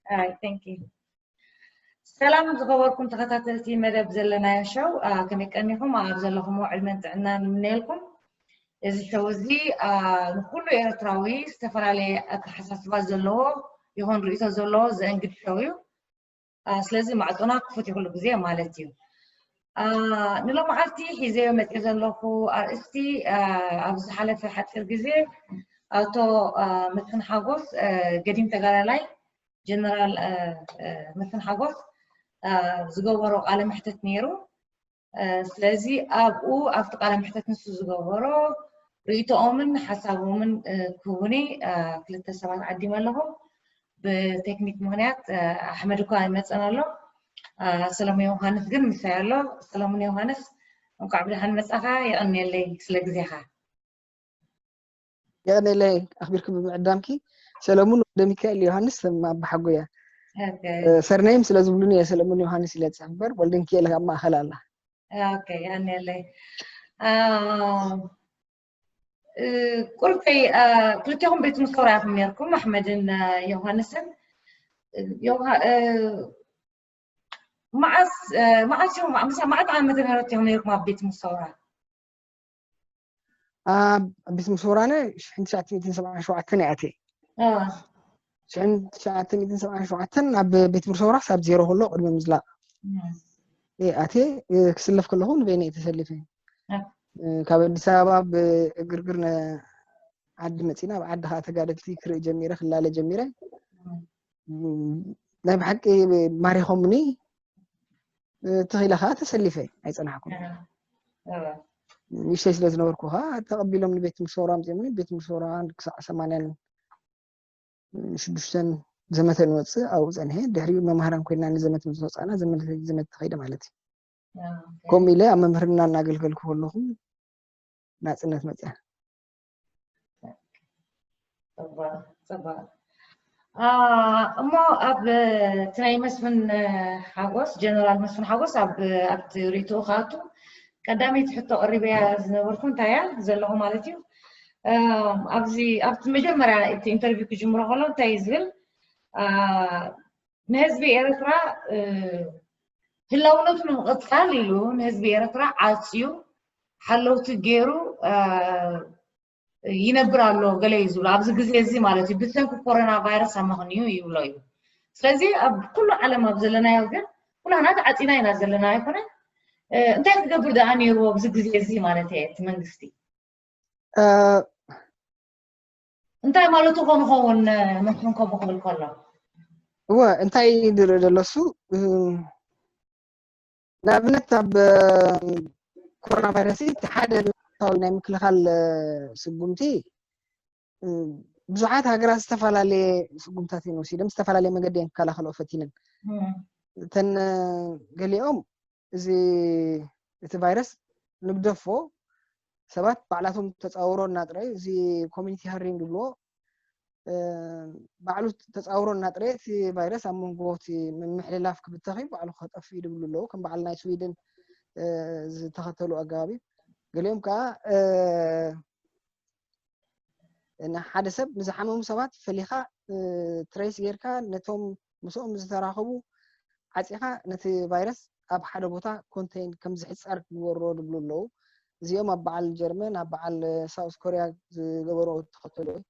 All right, thank you. ሰላም ዝኸበርኩም ተኸታተልቲ መደብ ዘለናዮ ሸው፣ ከመይ ቀኒኹም? ኣብ ዘለኹም ዕድመን ጥዕናን ንምነየልኩም። እዚ ሸው እዚ ንኩሉ ኤርትራዊ ዝተፈላለየ ኣተሓሳስባ ዘለዎ ይኹን ርእይቶ ዘለዎ ዘእንግድ ሸው እዩ። ስለዚ ማዕጾና ክፉት ይኹሉ ግዜ ማለት እዩ። ንሎመዓልቲ ሒዘዮ መፅእ ዘለኹ ኣርእስቲ፣ ኣብ ዝሓለፈ ሓፂር ግዜ ኣቶ መስፍን ሓጎስ፣ ገዲም ተጋዳላይ ጀነራል መስፍን ሓጎስ ዝገበሮ ቃለ መሕተት ነይሩ። ስለዚ ኣብኡ ኣብቲ ቃለ መሕተት ንሱ ዝገበሮ ርእይቶኦምን ሓሳቦምን ክህቡኒ ክልተ ሰባት ዓዲመ ኣለኹ። ብቴክኒክ ምኽንያት ኣሕመድ እኳ ኣይመፀን ኣሎ። ሰለሙን ዮሃንስ ግን ምሳይ ኣሎ። ሰለሙን ዮሃንስ፣ እንኳዕ ብደሓን መፃኻ። የቐንየለይ ስለ ግዜኻ። የቐንየለይ ኣኽቢርኪ ብምዕዳምኪ። ሰለሙን ወልደ ሚካኤል ዮሃንስ፣ ኣባሓጎያ። ሰርነይም ስለ ዝብሉኒ እየ ሰለሙን ዮሃንስ ኢለ ዝፅሕፍ እምበር፣ ወልደ ሚካኤል ኣብ ማእኸል ኣላ። የቐንየለይ። ቁርበይ ክልቴኹም ቤት ምሰውራ ኢኹም ነርኩም፣ ኣሕመድን ዮሃንስን። መዓስ መዓስ እዮም መዓት ዓመተ ምህረት እዮም ነርኩም ኣብ ቤት ምሰውራ? ኣብ ቤት ምሰውራነ ሽሕን ትሽዓተ ሚእትን ሰብዓን ሸውዓተን ይኣትየ። ሽሕን ትሽዓተ ሚእትን ሰብዓን ሸውዓተን ኣብ ቤት ምሰውራ ክሳብ ዜሮ ከሎ ቅድሚ ምዝላቕ ኣትየ። ክስለፍ ከለኹ ንበይነ እየ ተሰሊፈ። ካብ ኣዲስ ኣበባ ብእግርግር ዓዲ መፂና፣ ኣብ ዓዲ ከዓ ተጋደልቲ ክርኢ ጀሚረ፣ ክላለ ጀሚረ። ናይ ብሓቂ ማሪኾምኒ። ተኺለ ከዓ ተሰሊፈ፣ ኣይፀናሕኩን። ንእሽተይ ስለ ዝነበርኩ ከዓ ተቐቢሎም ንቤት ምሰውራ ኣምፂኦምኒ። ቤት ምሰውራ ክሳዕ ሰማንያን ሽዱሽተን ዘመተ ንወፅእ ኣብኡ ፀንሐ። ድሕሪኡ መምሃራን ኮይና ንዘመት ምስ ወፃእና ዘመተ ተኸይደ ማለት እዩ። ከምኡ ኢለ ኣብ መምህርና እናገልገልኩ ከለኹ ናፅነት መፅያ። እሞ ኣብ እቲ ናይ መስፍን ሓጎስ፣ ጀነራል መስፍን ሓጎስ ኣብቲ ርእይትኡ ክኣቱ ቀዳመይቲ ሕቶ ቀሪበያ ዝነበርኩ እንታይ እያ ዘለኹ ማለት እዩ። ኣብዚ ኣብቲ መጀመርያ እቲ ኢንተርቪው ክጅምሮ ከሎ እንታይ እዩ ዝብል፣ ንህዝቢ ኤርትራ ህላውነቱ ንምቕፃል ኢሉ ንህዝቢ ኤርትራ ዓፅዩ ሓለውቲ ገይሩ ይነብር ኣሎ ገለ እዩ ዝብሎ። ኣብዚ ግዜ እዚ ማለት እዩ ብሰንኪ ኮሮና ቫይረስ ኣመኽንዩ ይብሎ እዩ። ስለዚ ኣብ ኩሉ ዓለም ኣብ ዘለናዮ ግን ኩላና ተዓፂና ኢና ዘለና ኣይኮነ። እንታይ ክገብር ደኣ ነይርዎ ኣብዚ ግዜ እዚ ማለት እየ እቲ መንግስቲ? እንታይ ማለቱ ኮን ኸውን መስፍን ከምኡ ክብል ከሎ? እወ እንታይ ዝርኢ ዘሎ እሱ ንኣብነት ኣብ ኮሮና ቫይረስ እቲ ሓደ ልታዊ ናይ ምክልኻል ስጉምቲ ብዙሓት ሃገራት ዝተፈላለየ ስጉምታት እየን ወሲደን፣ ዝተፈላለየ መገዲ እየን ክከላኸልኦ ፈቲነን። እተን ገሊኦም እዚ እቲ ቫይረስ ንግደፎ፣ ሰባት ባዕላቶም ተፃውሮ እናጥረዩ፣ እዚ ኮሚኒቲ ሃርዲንግ ዝብልዎ ባዕሉ ተፃውሮ እናጥረየ እቲ ቫይረስ ኣብ መንጎ እቲ ምምሕልላፍ ክብተኽ እዩ፣ ባዕሉ ከጠፍ እዩ ዝብሉ ኣለዉ። ከም በዓል ናይ ስዊድን ዝተኸተሉ ኣገባብ እዩ። ገሊኦም ከዓ ንሓደ ሰብ ንዝሓመሙ ሰባት ፈሊኻ ትሬስ ጌርካ ነቶም ምስኦም ዝተራኸቡ ዓፂኻ ነቲ ቫይረስ ኣብ ሓደ ቦታ ኮንቴን ከም ዝሕፃር ክግበሮ ዝብሉ ኣለዉ። እዚኦም ኣብ በዓል ጀርመን ኣብ በዓል ሳውስ ኮርያ ዝገበሮ ተኸተሉ እዩ።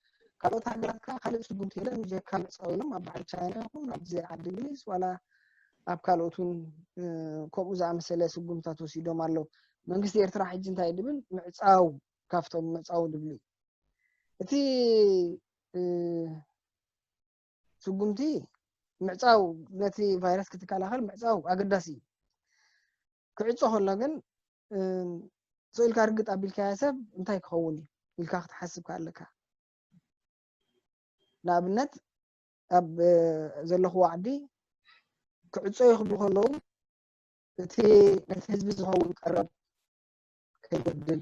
ካልኦት ሃገራት ከዓ ካልእ ስጉምቲ የለን ብጀካ ምዕፃው ኢሎም ኣብ በዓል ቻይና ይኹን ኣብዚ ዓዲ እንግሊዝ ዋላ ኣብ ካልኦት እውን ከምኡ ዝኣመሰለ ስጉምታት ወሲዶም ኣለዉ። መንግስቲ ኤርትራ ሕጂ እንታይ ድብል ምዕፃው ካብቶም ምዕፃው ድብሉ እዩ። እቲ ስጉምቲ ምዕፃው ነቲ ቫይረስ ክትከላኸል ምዕፃው ኣገዳሲ እዩ። ክዕፆ ከሎ ግን ስቕ ኢልካ ርግጥ ኣቢልካዮ ሰብ እንታይ ክኸውን እዩ ኢልካ ክትሓስብ ከኣለካ። ንኣብነት ኣብ ዘለኹዎ ዓዲ ክዕፆ እዩ ክብሉ ከለዉ እቲ ነቲ ህዝቢ ዝኸውን ቀረብ ከይጎድል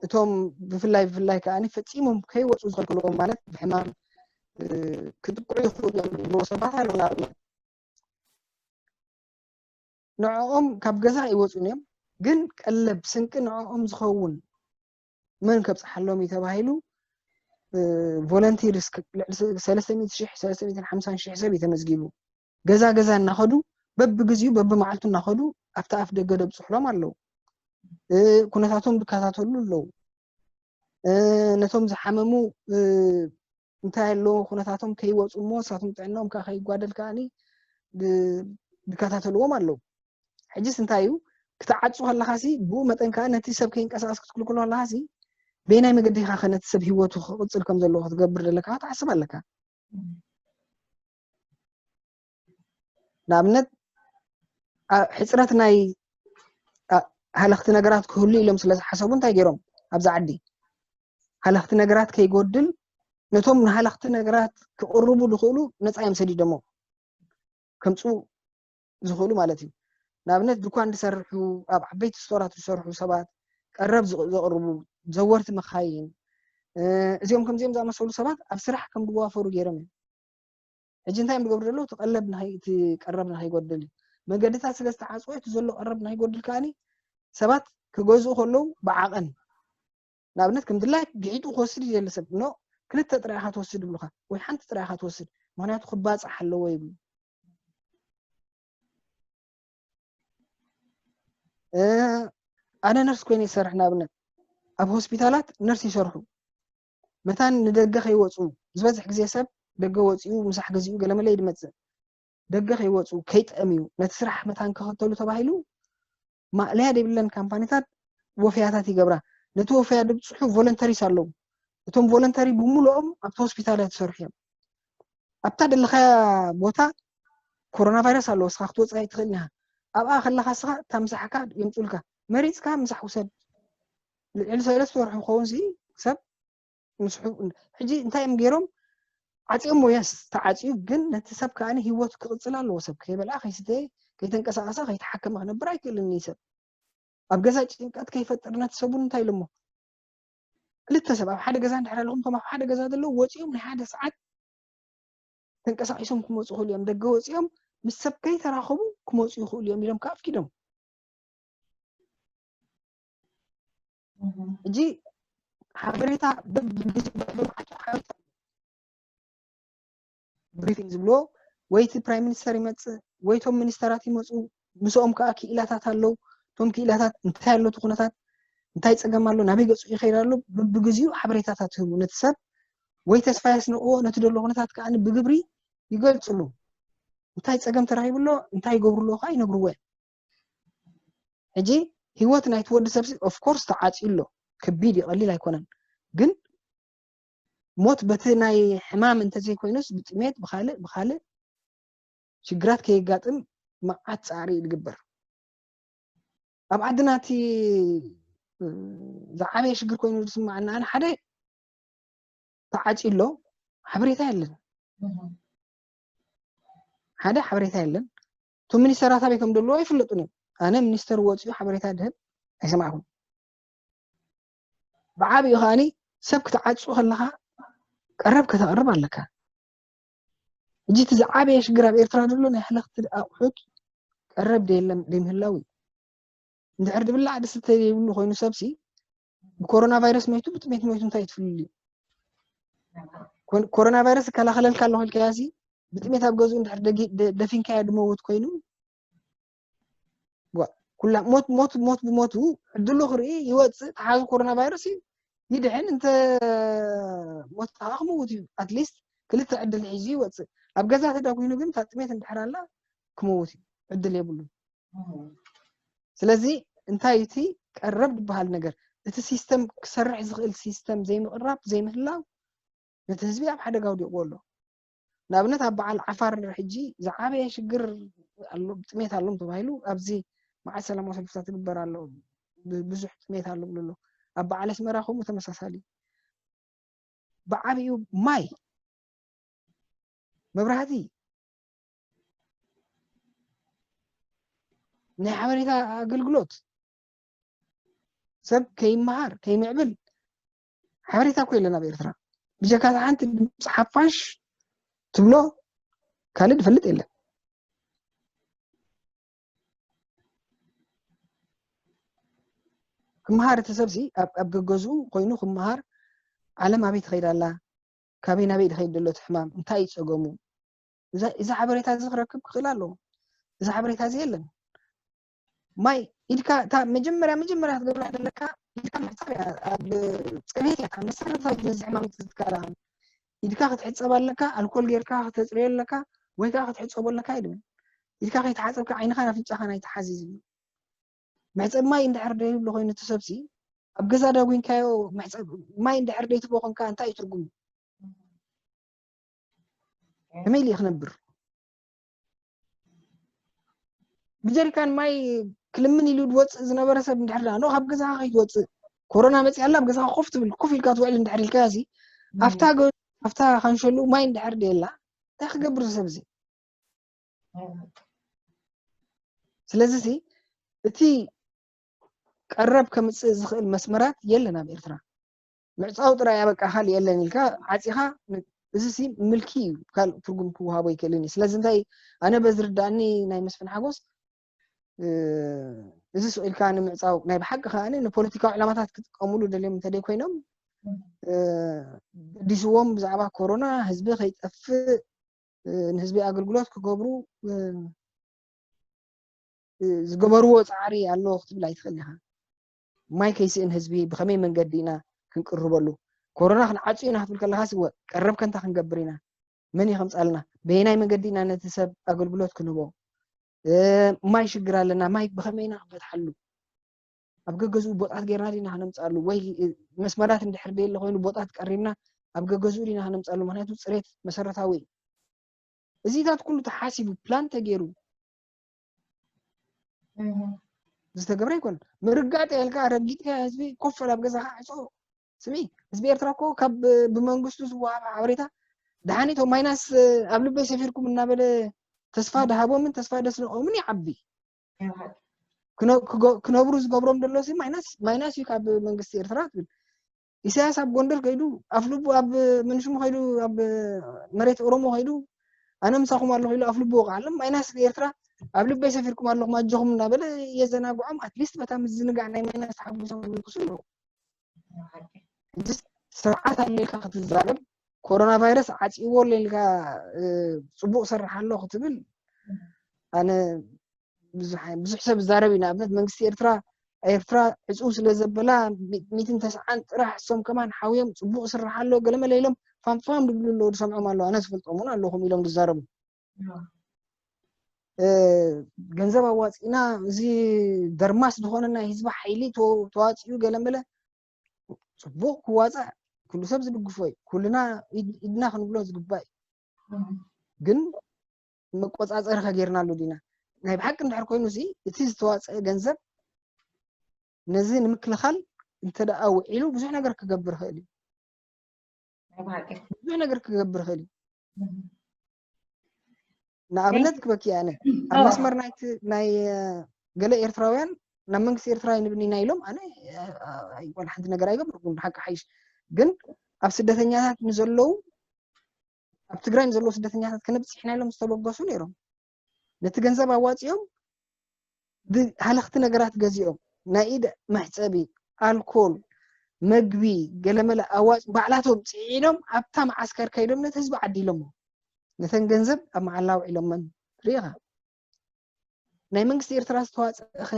እቶም ብፍላይ ብፍላይ ከዓ ፈፂሞም ከይወፁ ዝኸልክልዎም ማለት ብሕማም ክጥቅዑ ይኽእሉ እዮም ዝብልዎ ሰባት ኣለዉ። ንኣብነት ንዕኦም ካብ ገዛ ኣይወፁን እዮም፣ ግን ቀለብ ስንቂ ንዕኦም ዝኸውን መን ከብፅሓሎም እዩ ተባሂሉ ቮለንቲርስ ልዕሊ ሰለስተ ሚእቲ ሺሕ፣ ሰለስተ ሚእትን ሓምሳን ሺሕ ሰብ እዩ ተመዝጊቡ። ገዛ ገዛ እናኸዱ በብግዚኡ በብመዓልቱ እናኸዱ ኣብቲ ኣፍ ደገ ደብፅሕሎም ኣለዉ። ኩነታቶም ዝከታተሉ ኣለዉ። ነቶም ዝሓመሙ እንታይ ኣሎ ኩነታቶም ከይወፁ እሞ ንሳቶም ጥዕናኦም ከዓ ከይጓደል ከዓኒ ዝከታተልዎም ኣለዉ። ሕጅስ እንታይ እዩ ክትዓፁ ከለኻሲ ብኡ መጠን ከዓ ነቲ ሰብ ከይንቀሳቀስ ክትክልክሎ ከለኻሲ በየናይ መገዲ ኢኻ ከ ነቲ ሰብ ሂወቱ ክቕፅል ከም ዘለዎ ክትገብር ዘለካ ክትሓስብ ኣለካ። ንኣብነት ሕፅረት ናይ ሃለኽቲ ነገራት ክህሉ ኢሎም ስለ ዝሓሰቡ እንታይ ገይሮም ኣብዚ ዓዲ ሃለኽቲ ነገራት ከይጎድል ነቶም ንሃለኽቲ ነገራት ክቕርቡ ዝኽእሉ ነፃ እዮም ሰዲዶሞ ከምፁ ዝኽእሉ ማለት እዩ። ንኣብነት ድኳን ዝሰርሑ ኣብ ዓበይቲ ስቶራት ዝሰርሑ ሰባት ቀረብ ዘቕርቡ ዘወርቲ መካይን እዚኦም ከምዚኦም ዝኣመሰሉ ሰባት ኣብ ስራሕ ከም ዝዋፈሩ ገይሮም እዮም። ሕጂ እንታይ እዮም ዝገብሩ ዘለዉ? እቲ ቀለብ እቲ ቀረብ ንኸይጎድል እዩ። መገድታት ስለ ዝተዓፅወ እቲ ዘሎ ቀረብ ንኸይጎድል ከዓኒ ሰባት ክገዝኡ ከለዉ ብዓቐን ንኣብነት ከም ድላይ ግሒጡ ክወስድ ይደሊ ሰብ ኖ ክልተ ጥራይ ኢኻ ትወስድ ይብሉኻ ወይ ሓንቲ ጥራይ ኢኻ ትወስድ ምክንያቱ ክባፃሕ ኣለዎ ይብሉ። ኣነ ነርስ ኮይነ ይሰርሕ ንኣብነት ኣብ ሆስፒታላት ነርስ ይሰርሑ መታን ንደገ ከይወፁ ዝበዝሕ ግዜ ሰብ ደገ ወፂኡ ምሳሕ ገዚኡ ገለመለ ይድመፅእ ደገ ከይወፁ ከይጠምዩ ነቲ ስራሕ መታን ክኸተሉ ተባሂሉ ማእለያ ዘይብለን ካምፓኒታት ወፈያታት ይገብራ ነቲ ወፈያ ድብፅሑ ቮለንተሪስ ኣለዉ እቶም ቮለንተሪ ብምሉኦም ኣብቲ ሆስፒታላት ይሰርሑ እዮም ኣብታ ደለኻያ ቦታ ኮሮና ቫይረስ ኣለዎ እስኻ ክትወፅእ ኣይትኽእል ኢኻ ኣብኣ ከለኻ እስኻ እታ ምሳሕካ የምፁልካ መሪፅካ ምሳሕ ውሰድ ልዕሊ ሰለስተ ወርሒ ክኸውን ሲ ሰብ ምስሑ ሕጂ እንታይ እዮም ገይሮም ዓፂኦም ሞያስ ተዓፅዩ ግን ነቲ ሰብ ከዓ ህይወቱ ክቕፅል ኣለዎ ሰብ ከይበልዓ ከይስተየ ከይተንቀሳቐሰ ከይተሓከመ ክነብር ኣይክእልን እዩ ሰብ ኣብ ገዛ ጭንቀት ከይፈጥር ነቲ ሰቡን እንታይ ኢሎሞ ክልተ ሰብ ኣብ ሓደ ገዛ እንድሕር ኣለኹም እቶም ኣብ ሓደ ገዛ ዘለዉ ወፂኦም ናይ ሓደ ሰዓት ተንቀሳቒሶም ክመፁ ክእሉ እዮም ደገ ወፂኦም ምስ ሰብ ከይተራኸቡ ክመፁ ይኽእሉ እዮም ኢሎም ከዓ ኣፍኪዶም ሕጂ ሓበሬታ ብሪፊንግ ዝብሎ ወይ እቲ ፕራይም ሚኒስተር ይመፅእ ወይ ቶም ሚኒስተራት ይመፁ ምስኦም ከዓ ክኢላታት ኣለዉ እቶም ክኢላታት እንታይ ኣሎ እቲ ኩነታት እንታይ ፀገም ኣሎ ናበይ ገፁ ይኸይድ ኣሎ ብብግዚኡ ሓበሬታታት ይህቡ ነቲ ሰብ ወይ ተስፋ የስንቕዎ ነቲ ዘሎ ኩነታት ከዓ ብግብሪ ይገልፅሉ እንታይ ፀገም ተራኺቡ ኣሎ እንታይ ይገብሩ ኣለዉ ከዓ ይነግርዎ እዮም ሕጂ ህይወት ናይቲ ወዲ ሰብ ኦፍኮርስ ተዓፅዩ ኣሎ ከቢድ እዩ ቀሊል ኣይኮነን ግን ሞት በቲ ናይ ሕማም እንተዘይኮይኑስ ብጥሜት ብካልእ ብካልእ ሽግራት ከየጋጥም መዓት ፃዕሪ እዩ ዝግበር ኣብ ዓድና እቲ ዝዓበየ ሽግር ኮይኑ ዝስማዓና ኣነ ሓደ ተዓፂ ኣሎ ሓበሬታ የለን ሓደ ሓበሬታ የለን እቶም ሚኒስተራት ኣበይ ከም ዘለዉ ኣይፍለጡን እዮም ኣነ ሚኒስተር ወፂኡ ሓበሬታ ድህብ ኣይሰማዕኩም ብዓብኡ ከዓኒ ሰብ ክትዓፁ ከለካ ቀረብ ከተቕርብ ኣለካ ሕጂ እቲ ዝዓበየ ሽግር ኣብ ኤርትራ ዘሎ ናይ ሕለኽቲ ኣቑሑት ቀረብ ደየለን ደይምህላው እዩ እንድሕር ድብላዕ ድስተ ዘይብሉ ኮይኑ ሰብሲ ብኮሮና ቫይረስ ሞይቱ ብጥሜት ሞይቱ እንታይ ትፍልል እዩ ኮሮና ቫይረስ እከላኸለልካ ኣለኹ ኢልካያሲ ብጥሜት ኣብ ገዝኡ እንድሕር ደፊንካዮ ድመውት ኮይኑ ኩላ ሞት ሞት ሞት ብሞቱ ዕድሉ ክርኢ ይወፅእ ተሓዚ ኮሮና ቫይረስ እዩ ይድሕን እንተ ሞት ከዓ ክመውት እዩ ኣትሊስት ክልተ ዕድል ሒዙ ይወፅእ ኣብ ገዛ ተዳ ኮይኑ ግን እታ ጥሜት እንድሕር ኣላ ክመውት እዩ ዕድል የብሉን ስለዚ እንታይ እቲ ቀረብ ዝበሃል ነገር እቲ ሲስተም ክሰርሕ ዝኽእል ሲስተም ዘይምቕራብ ዘይምህላው ነቲ ህዝቢ ኣብ ሓደጋ ውዲቕዎ ኣሎ ንኣብነት ኣብ በዓል ዓፋር ሕጂ ዝዓበየ ሽግር ኣሎ ጥሜት ኣሎም ተባሂሉ ኣብዚ መዓት ሰላማዊ ሰልፍታት ትግበር ኣሎ ብዙሕ ጥሜት ኣሎ ብሎ ኣሎ ኣብ በዓል ኣስመራ ከምኡ ተመሳሳሊ ብዓብኡ ማይ መብራህቲ ናይ ሓበሬታ ኣገልግሎት ሰብ ከይመሃር ከይምዕብል ሓበሬታ እኮ የለን ኣብ ኤርትራ ብጀካ ሓንቲ ድምፂ ሓፋሽ ትብሎ ካልእ ዝፈልጥ የለን ክመሃር እቲ ሰብሲ ኣብ ገገዝኡ ኮይኑ ክመሃር ዓለም ኣበይ ትኸይድ ኣላ፣ ካበይ ናበይ ድኸይድ ዘሎ እቲ ሕማም፣ እንታይ እዩ ጸገሙ፣ እዚ ሓበሬታ እዚ ክረክብ ክኽእል ኣለዎ። እዚ ሓበሬታ እዚ የለን። ማይ ኢድካ እታ መጀመርያ መጀመርያ ክትገብራ ዘለካ ኢድካ ምሕፃብ እያ። ኣብ ፅሬት እያ መሰረታዊ ነዚ ሕማም ክትከላኸል። ኢድካ ክትሕፀብ ኣለካ፣ ኣልኮል ጌርካ ክተፅርዮ ኣለካ፣ ወይ ከዓ ክትሕፀቦ ኣለካ ይብል። ኢድካ ከይተሓፀብካ ዓይንኻን ኣፍንጫኻን ኣይትሓዝ እዩ ዝብል። መሕፀብ ማይ እንድሕር ደይብሉ ኮይኑ እቲ ሰብሲ ኣብ ገዛ ዳጉንካዮ ማይ እንድሕር ደይትቦ ኮንካ እንታይ እዩ ትርጉሙ? ከመይ ኢሉ ክነብር? ብጀሪካን ማይ ክልምን ኢሉ ዝወፅእ ዝነበረ ሰብ እንድሕር ዳ ኖ ካብ ገዛኻ ከይትወፅእ ኮሮና መፅያ ኣላ ኣብ ገዛኻ ኮፍ ትብል ኮፍ ኢልካ ትውዕል እንድሕር ኢልካ ሲ ኣብታ ገ- ኣብታ ካንሸሉ ማይ እንድሕር ደየላ እንታይ ክገብር እዚ ሰብ እዚ? ስለዚ ሲ እቲ ቀረብ ከምፅእ ዝኽእል መስመራት የለን ኣብ ኤርትራ። ምዕፃው ጥራይ ኣበቃ ካልእ የለን ኢልካ ዓፂኻ እዚ ሲ ምልኪ እዩ ካልእ ትርጉም ክወሃቦ ይክእልን እዩ። ስለዚ እንታይ ኣነ በዚ ርዳእኒ ናይ መስፍን ሓጎስ እዚ ስቕ ኢልካ ንምዕፃው ናይ ብሓቂ ከኣ ንፖለቲካዊ ዕላማታት ክጥቀሙሉ ደልዮም እንተደይ ኮይኖም ገዲስዎም ብዛዕባ ኮሮና ህዝቢ ከይጠፍእ ንህዝቢ ኣገልግሎት ክገብሩ ዝገበርዎ ፃዕሪ ኣሎ ክትብል ኣይትኽእል ኢኻ። ማይ ከይስእን ህዝቢ ብኸመይ መንገዲ ኢና ክንቅርበሉ? ኮሮና ክንዓፁ ኢና ክትብል ከለካ ስወ ቀረብ ከንታ ክንገብር ኢና። መን እዩ ከምፃልና? በየናይ መንገዲ ኢና ነቲ ሰብ ኣገልግሎት ክንህቦ? ማይ ሽግር ኣለና። ማይ ብኸመይ ኢና ክንፈትሓሉ? ኣብ ገገዝኡ ቦጣት ጌርና ዲና ክነምፃሉ ወይ መስመራት እንድሕር ደየለ ኮይኑ ቦጣት ቀሪብና ኣብ ገገዝኡ ዲና ክነምፃሉ? ምክንያቱ ፅሬት መሰረታዊ እዩ። እዚታት ኩሉ ተሓሲቡ ፕላን ተገይሩ ዝተገብረ ኣይኮን። ምርጋጥ ያልካ ረጊጥካ ህዝቢ ኮፈል ኣብ ገዛኻ ዕፆ ስሚ ህዝቢ ኤርትራ እኮ ካብ ብመንግስቱ ዝወሃብ ሓበሬታ ደሓኒቶ ማይናስ ኣብ ልበይ ሰፊርኩም እናበለ ተስፋ ድሃቦምን ተስፋ ደስነቆምን ይዓቢ። ክነብሩ ዝገብሮም ደሎ ማይናስ ማይናስ እዩ ካብ መንግስቲ ኤርትራ ትብል። ኢሳያስ ኣብ ጎንደር ከይዱ ኣፍልቡ ኣብ ምንሽሙ ከይዱ ኣብ መሬት ኦሮሞ ከይዱ ኣነ ምሳኹም ኣለኹ ኢሉ ኣፍልቡ ወቃ ኣሎ። ማይናስ ንኤርትራ ኣብ ልበይ ሰፊርኩም ኣለኹም ኣጆኹም እናበለ የዘናግዖም። ኣትሊስት በታ ምዝንጋዕ ናይ ማይናስ ተሓጉሶም ይምልክሱ ኣለዉ። ስርዓት ኣለልካ ክትዛረብ ኮሮና ቫይረስ ዓፂዎ ኣለልካ ፅቡቅ ሰርሕ ኣሎ ክትብል ኣነ ብዙሕ ሰብ ዝዛረብ እዩ። ንኣብነት መንግስቲ ኤርትራ ኤርትራ ዕፅው ስለ ዘበላ ሚትን ተስዓን ጥራሕ እሶም ከማን ሓውዮም ፅቡቅ ስራሕ ኣሎ ገለመለ ኢሎም ፋምፋም ድብሉ ኣለዉ ዝሰምዖም ኣለዉ ኣነ ዝፈልጦም እውን ኣለኹም ኢሎም ዝዛረቡ ገንዘብ ኣዋፂእና እዚ ደርማስ ዝኾነ ናይ ህዝቢ ሓይሊ ተዋፂኡ ገለመለ ፅቡቅ ክዋፃእ ኩሉ ሰብ ዝድግፎ እዩ። ኩልና ኢድና ክንብሎ ዝግባእ እዩ። ግን መቆፃፀሪ ከጌርናሉ ዲና? ናይ ብሓቂ እንድሕር ኮይኑ እዚ እቲ ዝተዋፀአ ገንዘብ ነዚ ንምክልኻል እንተ ደኣ ውዒሉ ብዙሕ ነገር ክገብር ይኽእል እዩ። ብዙሕ ነገር ክገብር ይኽእል እዩ። ንኣብነት ክበኪ ኣነ ኣብ መስመር ናይ ናይ ገለ ኤርትራውያን ናብ መንግስቲ ኤርትራ ይንብኒና ኢሎም ኣነ ዋላ ሓንቲ ነገር ኣይገብርኩም ብሓቂ ሓይሽ ግን ኣብ ስደተኛታት ንዘለዉ ኣብ ትግራይ ንዘለዉ ስደተኛታት ክነብፅሕ ኢና ኢሎም ዝተበገሱ ነይሮም። ነቲ ገንዘብ ኣዋፂኦም ብሃለኽቲ ነገራት ገዚኦም ናይ ኢድ መሕፀቢ፣ ኣልኮል፣ መግቢ፣ ገለመለ ኣዋፂ ባዕላቶም ፅዒኖም ኣብታ መዓስከር ከይዶም ነቲ ህዝቢ ዓዲሎሞ። ነተን ገንዘብ ኣብ መዓላ ውዒሎመን ርኢኻ። ናይ መንግስቲ ኤርትራ ዝተዋፀኸ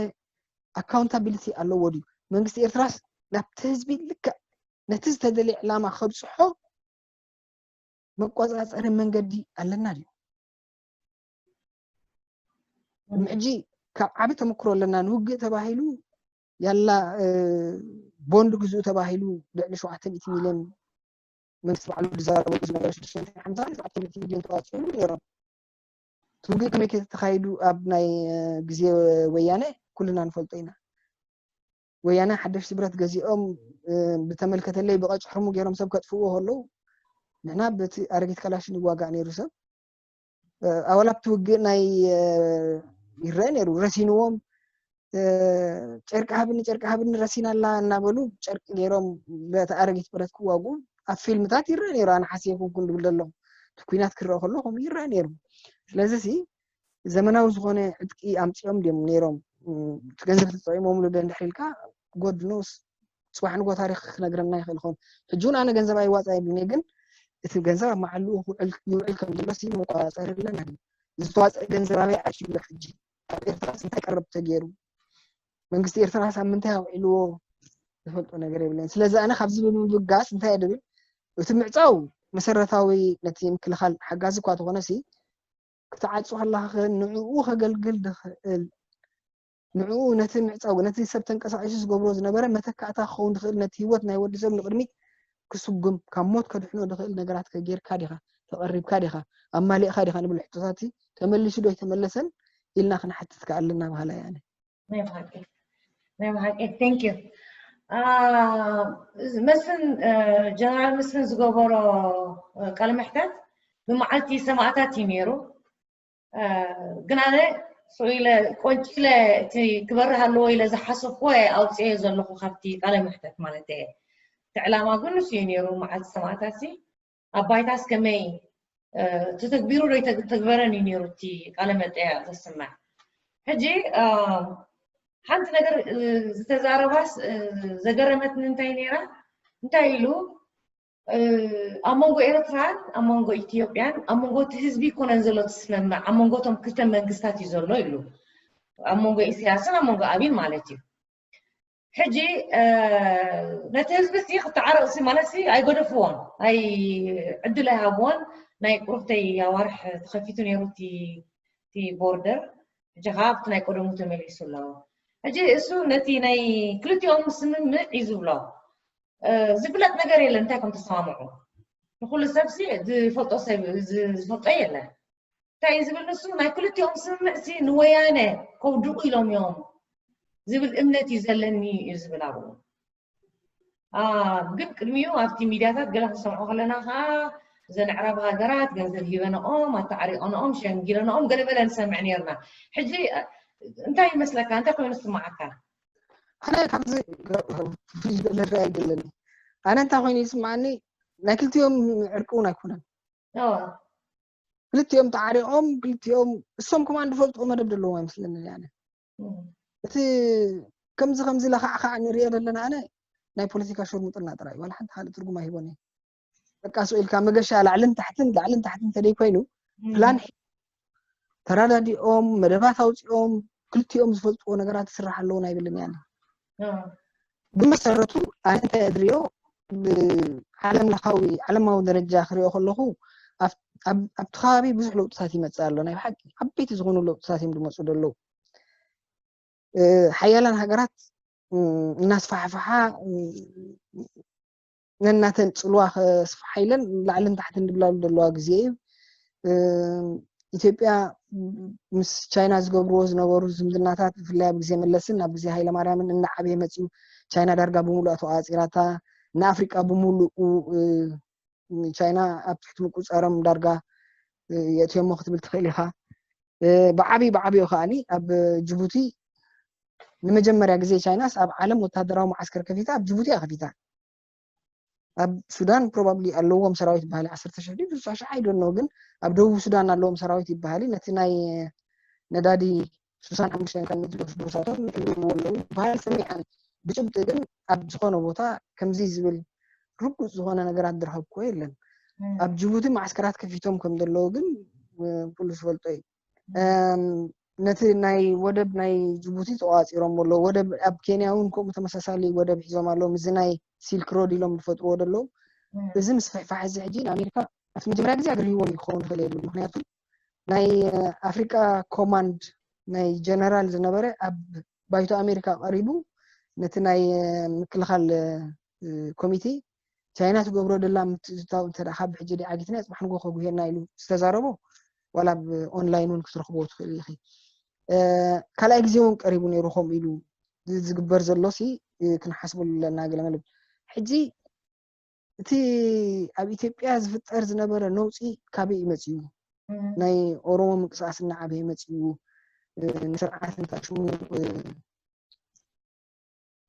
ኣካውንታቢሊቲ ኣለዎ ድዩ? መንግስቲ ኤርትራስ ናብቲ ህዝቢ ልክዕ ነቲ ዝተደልየ ዕላማ ከብፅሖ መቆፃፀሪ መንገዲ ኣለና ድዩ? ሕጂ ካብ ዓቢ ተመክሮ ኣለና። ንውግእ ተባሂሉ ያላ ቦንድ ግዝኡ ተባሂሉ ልዕሊ ሸውዓተ ሚእቲ ሚልዮን መንግስቲ ባዕሉ ዝዛረበሉ ዝነበረ ሽዱሽተ ሚእቲ ሓምሳ ሸውዓተ ሚእቲ ሚልዮን ተዋፂኡ ነይሮም። እቲ ውግእ ከመይ ተኻይዱ ኣብ ናይ ግዜ ወያነ ኩልና ንፈልጦ ኢና። ወያነ ሓደሽቲ ብረት ገዚኦም ብተመልከተለይ ብቐጭሕርሙ ገይሮም ሰብ ከጥፍዎ ከለዉ ንሕና በቲ ኣረጊት ካላሽን ይዋጋእ ነይሩ ሰብ ኣዋላ ኣብቲ ውግእ ናይ ይረአ ነይሩ ረሲንዎም ጨርቂ ሃብኒ ጨርቂ ሃብኒ ረሲና ኣላ እናበሉ ጨርቂ ገይሮም በቲ ኣረጊት ብረት ክዋግኡ ኣብ ፊልምታት ይረአ ነይሩ። ኣነ ሓስየ ኩንኩን ዝብል ዘለኹ እቲ ኩናት ክረአ ከሎ ከምኡ ይረአ ነይሩ። ስለዚ ሲ ዘመናዊ ዝኾነ ዕጥቂ ኣምፂኦም ድዮም ነይሮም እቲ ገንዘብ ተጠቂሞምሉ ዶ እንድሕር ኢልካ God knows ፅባሕ ንጎ ታሪክ ክነግረና ይኽእል ይኸውን። ሕጂ እውን ኣነ ገንዘብ ኣይዋፃ የብልኒ፣ ግን እቲ ገንዘብ ኣብ መዓልኡ ይውዕል ከም ዘሎ ሲ መቆፃፀሪ ኣለና። ዝተዋፀ ገንዘብ ኣበይ ኣትዩ ኣሎ? ሕጂ ኣብ ኤርትራ እንታይ ቀረብ ተገይሩ? መንግስቲ ኤርትራ ሳብ ምንታይ ኣውዒልዎ ዝፈልጦ ነገር የብለን። ስለዚ ኣነ ካብዚ ብምብጋስ እንታይ እየ ድብል፣ እቲ ምዕፃው መሰረታዊ ነቲ ምክልኻል ሓጋዚ እኳ ተኾነ ሲ ክትዓፁ ከለኻ ንዕኡ ከገልግል ድኽእል ንዕኡ ነቲ ምዕፃው ነቲ ሰብ ተንቀሳቒሱ ዝገብሮ ዝነበረ መተካእታ ክኸውን ድኽእል ነቲ ህይወት ናይ ወዲ ሰብ ንቕድሚት ክስጉም ካብ ሞት ከድሕኖ ድኽእል ነገራት ከጌርካ ዲኻ ተቐሪብካ ዲኻ ኣማሊእካ ዲኻ ንብል ሕቶታት ተመሊሱ ዶ ኣይተመለሰን ኢልና ክንሓትት ከኣለና ባህላ እያ። ናይ ብሓቂ thank you መስፍን ጀነራል መስፍን ዝገበሮ ቃለ መሕተት ብመዓልቲ ሰማእታት እዩ ነይሩ። ግን ኣነ ስቕ ኢለ ቆንጭ ኢለ እቲ ክበርህ ኣለዎ ኢለ ዝሓሰብኩዎ ኣውፅኤ ዘለኹ ካብቲ ቃለ መሕተት ማለት እየ። እቲ ዕላማ ግን ንሱ እዩ ነይሩ። መዓልቲ ሰማእታት ሲ ኣብ ባይታስ ከመይ ተተግቢሩ ዶ ኣይተተግበረን እዩ ነይሩ እቲ ቃለ መጠየቕ ዘስምዕ። ሕጂ ሓንቲ ነገር ዝተዛረባስ ዘገረመትኒ እንታይ ነይራ እንታይ ኢሉ ኣብ መንጎ ኤርትራን ኣብ መንጎ ኢትዮጵያን ኣብ መንጎ እቲ ህዝቢ ይኮነን ዘሎ ትስምምዕ ኣብ መንጎ እቶም ክልተ መንግስታት እዩ ዘሎ ኢሉ ኣብ መንጎ ኢሳያስን ኣብ መንጎ ኣብይን ማለት እዩ። ሕጂ ነቲ ህዝቢ ሲ ክተዓረቕ ሲ ማለት ሲ ኣይገደፍዎን ኣይ ዕድል ኣይሃብዎን። ናይ ቁሩብተይ ኣዋርሕ ተኸፊቱ ነይሩ እቲ ቦርደር ሕጂ ከዓ ኣብቲ ናይ ቀደሙ ተመሊሱ ኣለዎ። ሕጂ እሱ ነቲ ናይ ክልቲኦም ስምምዕ እዩ ዝብሎ ዝፍለጥ ነገር የለን እንታይ ከም ተሰማምዑ ንኩሉ ሰብ ሲ ዝፈልጦ ሰብ ዝፈልጦ የለን። እንታይ እዩ ዝብል ንሱ ናይ ክልቲኦም ስምምዕ ሲ ንወያነ ከውድቑ ኢሎም እዮም ዝብል እምነት እዩ ዘለኒ እዩ ዝብል ኣብኡ። ግን ቅድሚኡ ኣብቲ ሚድያታት ገለ ክንሰምዖ ከለና ከዓ እዘን ኣዕራብ ሃገራት ገንዘብ ሂበንኦም ኣተዓሪቐንኦም ሸንጊለንኦም ገለመለ ንሰምዕ ነርና። ሕጂ እንታይ ይመስለካ እንታይ ኮይኑ ዝስማዓካ? ኣነ ካብዚ ፍልይ ዝበለ ርኣይ የለኒ። ኣነ እንታይ ኮይኑ ይስማዓኒ ናይ ክልቲኦም ዕርቂ እውን ኣይኮነን። ክልቲኦም ተዓሪቖም ክልቲኦም እሶም ከማን ዝፈልጥዎ መደብ ዘለዎም ኣይመስለንን ኣነ። እቲ ከምዚ ከምዚ ለኻዕካዕ ንሪኦ ዘለና ኣነ ናይ ፖለቲካ ሸርሙጥና ጥራይ ዋላ ሓንቲ ካልእ ትርጉም ኣይህቦን እዩ። በቃ ስቕ ኢልካ መገሻ ላዕልን ታሕትን ላዕልን ታሕትን ተደይ ኮይኑ ፕላን ተራዳዲኦም መደባት ኣውፂኦም ክልቲኦም ዝፈልጥዎ ነገራት ይስራሕ ኣለዎ ኣይብልን እያ። ብመሰረቱ ኣነ እንታይ እየ ዝሪኦ ዓለም ለኻዊ ዓለማዊ ደረጃ ክሪኦ ከለኹ ኣብቲ ከባቢ ብዙሕ ለውጥታት ይመፅእ ኣሎ። ናይ ብሓቂ ዓበይቲ ዝኾኑ ለውጥታት እዮም ዝመፁ ዘለዉ። ሓያላን ሃገራት እናስፋሕፍሓ ነናተን ፅልዋ ከስፍሓ ኢለን ላዕልን ታሕትን ዝብላሉ ዘለዋ ግዜ እዩ። ኢትዮጵያ ምስ ቻይና ዝገብርዎ ዝነበሩ ዝምድናታት ብፍላይ ኣብ ግዜ መለስን ኣብ ግዜ ሃይለማርያምን እናዓበየ መፅዩ። ቻይና ዳርጋ ብምሉኣ ተቋፂራታ ንኣፍሪቃ ብምሉኡ ቻይና ኣብ ትሕቲ ምቁፃሮም ዳርጋ የእትዮሞ ክትብል ትኽእል ኢኻ። ብዓብይ ብዓብዮ ከዓኒ ኣብ ጅቡቲ ንመጀመርያ ግዜ ቻይናስ ኣብ ዓለም ወታደራዊ መዓስከር ከፊታ ኣብ ጅቡቲ እያ ከፊታ። ኣብ ሱዳን ፕሮባብሊ ኣለዎም ሰራዊት ይበሃል ዓሰርተ ሽሕ ድዩ ስልሳ ሽሕ ኣይዶኖ ግን ኣብ ደቡብ ሱዳን ኣለዎም ሰራዊት ይበሃል ነቲ ናይ ነዳዲ ስሳን ሓሙሽተን ካብ ሚእቲ ዝወስዱ ሳቶም ይሕልውዎ ኣለዉ ይበሃል ሰሚዐ። ብጭብጢ ግን ኣብ ዝኾነ ቦታ ከምዚ ዝብል ርጉፅ ዝኾነ ነገራት ዝረኸብክዎ የለን። ኣብ ጅቡቲ ማዕስከራት ከፊቶም ከም ዘለዉ ግን ኩሉ ዝፈልጦ እዩ። ነቲ ናይ ወደብ ናይ ጅቡቲ ተቋፂሮም ኣለዉ። ወደብ ኣብ ኬንያ እውን ከምኡ ተመሳሳሊ ወደብ ሒዞም ኣለዉ። ምስዚ ናይ ሲልክ ሮድ ኢሎም ዝፈጥርዎ ዘለዉ እዚ ምስፍሕፋሕ እዚ ሕጂ ንኣሜሪካ ኣብቲ መጀመርያ ግዜ ኣግርህዎም ክኸውን ይኽእል የብሉ። ምክንያቱ ናይ ኣፍሪቃ ኮማንድ ናይ ጀነራል ዝነበረ ኣብ ባይቶ ኣሜሪካ ቀሪቡ ነቲ ናይ ምክልኻል ኮሚቴ ቻይና ትገብሮ ደላ ምትእትታው እንተ ካብ ሕጂ ዲ ዓጊትና ፅባሕ ንጎ ከጉሄና ኢሉ ዝተዛረቦ ዋላ ብ ኦንላይን እውን ክትረኽቦ ትኽእል ኢኺ። ካልኣይ ግዜ እውን ቀሪቡ ነይሩ ከምኡ ኢሉ ዝግበር ዘሎ ሲ ክንሓስበሉ ኣለና ገለ መለብ ሕጂ እቲ ኣብ ኢትዮጵያ ዝፍጠር ዝነበረ ነውፂ ካበይ እዩ መፂኡ? ናይ ኦሮሞ ምንቅስቃስ እናዓበየ መፂኡ ንስርዓት ንታሽሙ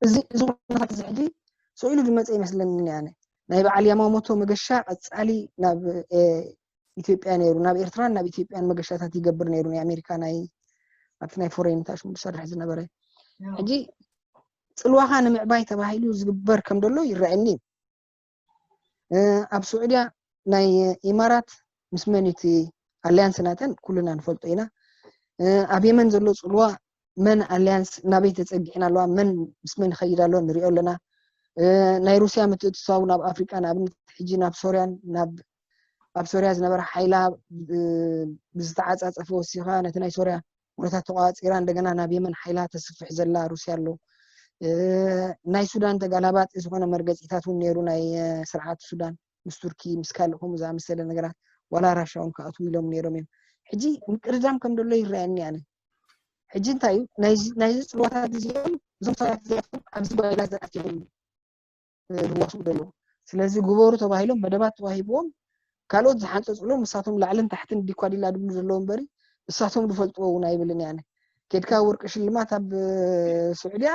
እዚ እዚ ኩነታት እዚ ሕጂ ስኢሉ ዝመፀ ይመስለኒ ኣነ ናይ በዓል ያማሞቶ መገሻ ቀፃሊ ናብ ኢትዮጵያ ነይሩ ናብ ኤርትራን ናብ ኢትዮጵያን መገሻታት ይገብር ነይሩ ናይ ኣሜሪካ ናይ ኣብቲ ናይ ፎሬን ታሽሙ ዝሰርሕ ዝነበረ ሕጂ ጽልዋኻ ንምዕባይ ተባሂሉ ዝግበር ከም ዘሎ ይረኣየኒ እዩ። ኣብ ስዑድያ ናይ ኢማራት ምስ መን እቲ ኣልያንስ ናተን ኩልና ንፈልጦ ኢና። ኣብ የመን ዘሎ ጽልዋ መን ኣልያንስ ናበይ ተጸጊዕና ኣለዋ፣ መን ምስ መን ይኸይድ ኣሎ ንሪኦ ኣለና። ናይ ሩስያ ምትእትታው ናብ ኣፍሪቃ ንኣብነት ሕጂ ናብ ሶርያን ናብ ኣብ ሶርያ ዝነበረ ሓይላ ብዝተዓጻጸፈ ወሲኻ ነቲ ናይ ሶርያ ኩነታት ተቋጺራ እንደገና ናብ የመን ሓይላ ተስፍሕ ዘላ ሩስያ ኣሎ። ናይ ሱዳን ተጋላባጢ ዝኾነ መርገጺታት እውን ነይሩ ናይ ስርዓት ሱዳን ምስ ቱርኪ ምስ ካልእ ከምኡ ዝኣመሰለ ነገራት ዋላ ራሻ እውን ክኣትዉ ኢሎም ነይሮም እዮም። ሕጂ ምቅርዳም ከም ደሎ ይረኣየኒ ኣነ። ሕጂ እንታይ እዩ ናይዚ ጽልዋታት እዚኦም እዞም ሰባት እዚኣቶም ኣብዚ ጓይላ ዝኣትዮም ዝዋስኡ ዘለዉ። ስለዚ ግበሩ ተባሂሎም መደባት ተዋሂብዎም ካልኦት ዝሓንፀፅሎም እሳቶም ላዕልን ታሕትን ዲኳ ዲላ ድብሉ ዘለዉ እምበሪ እሳቶም ዝፈልጥዎ እውን ኣይብልን ያነ። ኬድካ ወርቂ ሽልማት ኣብ ስዑድያ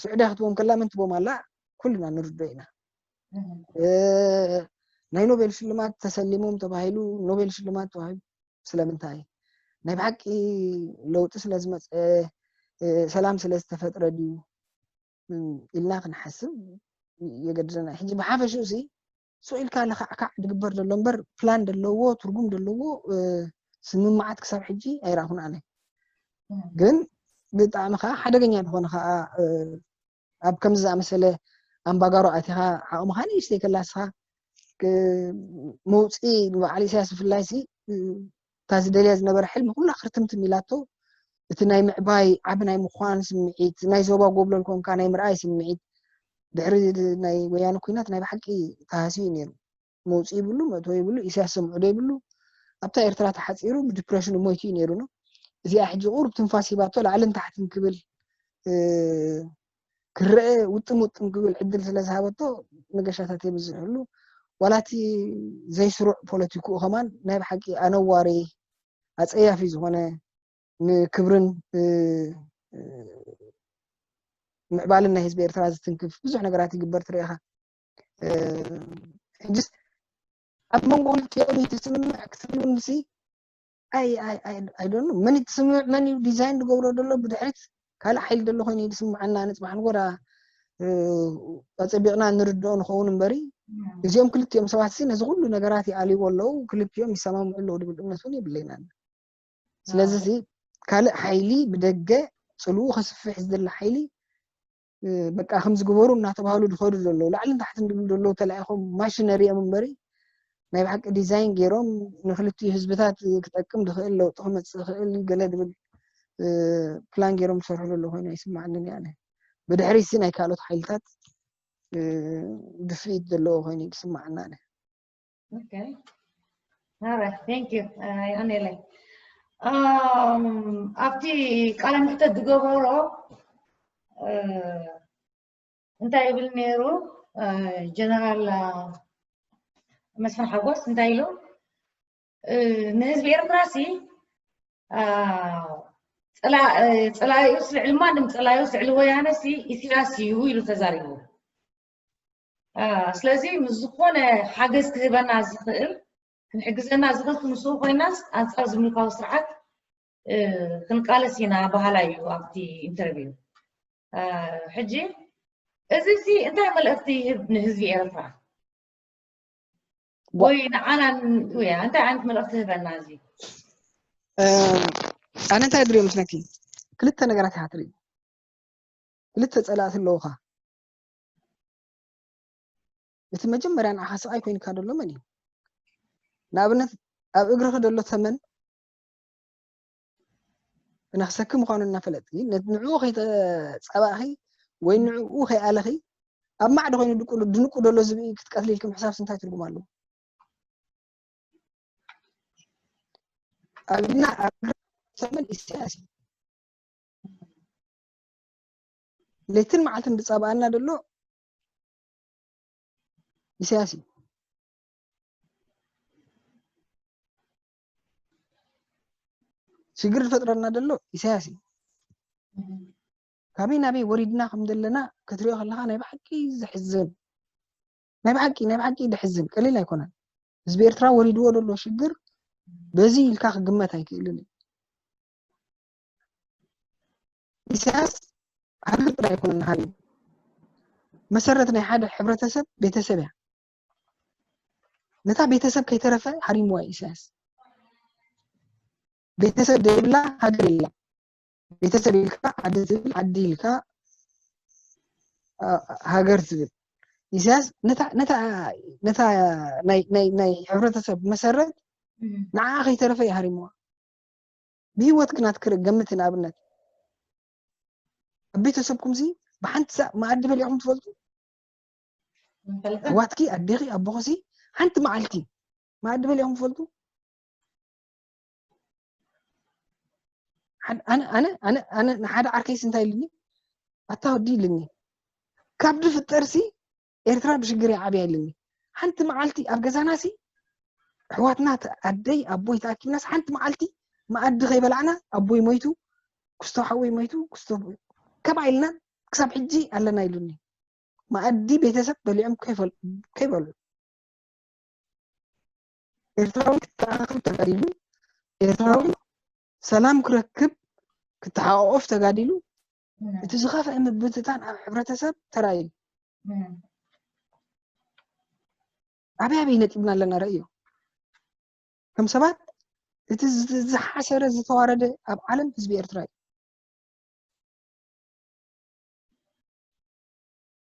ስዑድያ ክትቦም ከላ መን ትቦም ኣላ ኩልና ንርዶ ኢና። ናይ ኖቤል ሽልማት ተሰሊሞም ተባሂሉ ኖቤል ሽልማት ተዋሂቡ ስለምንታይ? ናይ ብሓቂ ለውጢ ስለዝመፀ ሰላም ስለዝተፈጥረ ድዩ ኢልና ክንሓስብ የገድደና። ሕጂ ብሓፈሽኡ ሲ ስቕ ኢልካ ለካዕካዕ ዝግበር ዘሎ እምበር ፕላን ዘለዎ ትርጉም ዘለዎ ስምምዓት ክሳብ ሕጂ ኣይረኣኹን ኣነ። ግን ብጣዕሚ ከዓ ሓደገኛ ዝኾነ ከዓ ኣብ ከምዚ ዝኣመሰለ ኣምባጋሮ ኣቲኻ ዓቕምኻ ንእሽተይ ከላስኻ መውፅኢ ንበዓል ኢሳያስ ብፍላይ ሲ እታ ዝደልያ ዝነበረ ሕልሚ ኩላ ክርትምትም ኢላቶ እቲ ናይ ምዕባይ ዓቢ ናይ ምዃን ስምዒት ናይ ዞባ ጎብለል ኮንካ ናይ ምርኣይ ስምዒት ድሕሪ ናይ ወያነ ኩናት ናይ ብሓቂ ተሃስዩ ነይሩ። መውፅኢ ይብሉ መእተዊ ይብሉ ኢሳያስ ሰምዑ ዶ ይብሉ ኣብታ ኤርትራ ተሓፂሩ ብዲፕሬሽን ሞይቱ እዩ ነይሩ ነው። እዚኣ ሕጂ ቁሩብ ትንፋስ ሂባቶ ላዕልን ታሕትን ክብል ክረአ ውጥም ውጥም ክብል ዕድል ስለ ዝሃበቶ መገሻታት የብዝሕሉ። ዋላ እቲ ዘይስሩዕ ፖለቲክኡ ከማን ናይ ብሓቂ ኣነዋሪ ኣፀያፊ ዝኾነ ንክብርን ምዕባልን ናይ ህዝቢ ኤርትራ ዝትንክፍ ብዙሕ ነገራት ይግበር ትርኢኻ። ሕጅስ ኣብ መንጎ ክልቲኦም ይትስምምዕ ክትብሉንሲ ኣይዶኑ መን ትስምምዕ መን እዩ ዲዛይን ዝገብሮ ዘሎ ብድሕሪት ካልእ ሓይሊ ዘሎ ኮይኑ ዝስምዓና ንፅባሕ ንጎዳ ኣፀቢቕና ንርድኦ ንኸውን እምበሪ እዚኦም ክልቲኦም ሰባት ሲ ነዚ ኩሉ ነገራት ይኣልይዎ ኣለዉ ክልቲኦም ይሰማምዑ ኣለዉ ድብል እምነት እውን የብለይናን። ስለዚ ሲ ካልእ ሓይሊ ብደገ ፅልኡ ከስፍሕ ዝደሊ ሓይሊ በቃ ከም ዝግበሩ እናተባህሉ ዝኸዱ ዘለዉ ላዕልን ታሕትን ድብሉ ዘለዉ ተላኢኾም ማሽነሪ እዮም እምበሪ ናይ ብሓቂ ዲዛይን ገይሮም ንክልቲኡ ህዝብታት ክጠቅም ዝኽእል ለውጢ ክመፅእ ክእል ገለ ድብል ፕላን ገይሮም ዝሰርሑ ዘለዉ ኮይኑ ኣይስማዓንን ያነ ብድሕሪ ሲ ናይ ካልኦት ሓይልታት ድፍኢት ዘለዎ ኮይኑ ይስማዓና ነ Okay. All right. Thank you. Uh, Anele. Um, ኣብቲ ቃለ ምሕተት ዝገበሮ እንታይ ይብል ነይሩ ጀነራል መስፍን ሓጎስ እንታይ ኢሉ ንህዝቢ ኤርትራ ሲ ፀላኢኡስ ልዕሊ ማንም ፀላኢኡስ ልዕሊ ወያነ ሲ ኢሳያስ እዩ ኢሉ ተዛሪቡ ስለዚ ምስ ዝኾነ ሓገዝ ክህበና ዝኽእል ክንሕግዘና ዝኽእል ክንስኡ ኮይናስ ኣንፃር ዝምልካዊ ስርዓት ክንቃለስ ኢና በሃላይ እዩ ኣብቲ ኢንተርቪው ሕጂ እዚ ሲ እንታይ መልእኽቲ ይህብ ንህዝቢ ኤርትራ ወይ ንዓና እንታይ ዓይነት መልእኽቲ ህበና እዚ ኣነ እንታይ ድሪኦ መስለኪ ክልተ ነገራት ኢኻ ትርኢ ክልተ ፀላእቲ ኣለውኻ እቲ መጀመርያ ንዓኻ ስቓይ ኮይንካ ደሎ መን እዩ ንኣብነት ኣብ እግርኺ ደሎ ተመን ነኽሰኪ ምዃኑ እናፈለጥኪ ንዕኡ ከይተፃባእኺ ወይ ንዕኡ ከይኣለኺ ኣብ ማዕዶ ኮይኑ ድንቁ ደሎ ዝብኢ ክትቀትሊ ኢልኪ ምሕሳብ እንታይ ትርጉም ኣለዎ ኣብና ኣብ እግሪ ተመን ኢሳያስ እዩ ለይትን መዓልትን ዝፃባኣና ደሎ ኢሳያስ እዩ ሽግር ዝፈጥረና ደሎ ኢሳያስ እዩ ካበይ ናበይ ወሪድና ከም ዘለና ክትሪኦ ከለካ ናይ ብሓቂ ዘሕዝን ናይ ብሓቂ ናይ ብሓቂ ዘሕዝን ቀሊል ኣይኮነን ህዝቢ ኤርትራ ወሪድዎ ደሎ ሽግር በዚ ኢልካ ክግመት ኣይክእልን እዩ ኢሳያስ ሃገር ጥራይ ኣይኮነን ሃሪሙ። መሰረት ናይ ሓደ ሕብረተሰብ ቤተሰብ እያ። ነታ ቤተሰብ ከይተረፈ ሃሪምዋ እዩ ኢሳያስ። ቤተሰብ ዘይብላ ሃገር የላ። ቤተሰብ ኢልካ ዓዲ ትብል፣ ዓዲ ኢልካ ሃገር ትብል። ኢሳያስ ነታ ነታ ነታ ናይ ናይ ናይ ሕብረተሰብ መሰረት ንዓ ከይተረፈ ይሃሪምዋ። ብህይወት ክናት ክር ገምት ንኣብነት ኣብ ቤተሰብኩም ሲ ብሓንቲ ሳዕ መኣዲ በሊዕኩም ትፈልጡ? ኣሕዋትኪ ኣዴኺ ኣቦኺ ሲ ሓንቲ መዓልቲ መኣዲ በሊዕኩም ትፈልጡ? ኣነ ኣነ ኣነ ኣነ ንሓደ ዓርከይስ እንታይ ኢልኒ? ኣታ ወዲ ኢልኒ፣ ካብ ድፍጠርሲ ኤርትራ ብሽግር ይዓብያ ኢልኒ። ሓንቲ መዓልቲ ኣብ ገዛናሲ ኣሕዋትና ኣደይ ኣቦይ ተኣኪብናስ ሓንቲ መዓልቲ መኣዲ ከይበላዕና ኣቦይ ሞይቱ፣ ክስቶ ሓወይ ሞይቱ፣ ክስቶ ከባ ኢልና ክሳብ ሕጂ ኣለና ኢሉኒ። መኣዲ ቤተሰብ በሊዖም ከይበሉ። ኤርትራዊ ክተኣኻኸብ ተጋዲሉ፣ ኤርትራዊ ሰላም ክረክብ ክተሓቋቆፍ ተጋዲሉ፣ እቲ ዝኸፍአ ምብትታን ኣብ ሕብረተሰብ ተራእዩ። ኣበይ ኣበይ ነጢብና ኣለና ረእዮ። ከም ሰባት እቲ ዝሓሰረ ዝተዋረደ ኣብ ዓለም ህዝቢ ኤርትራ እዩ።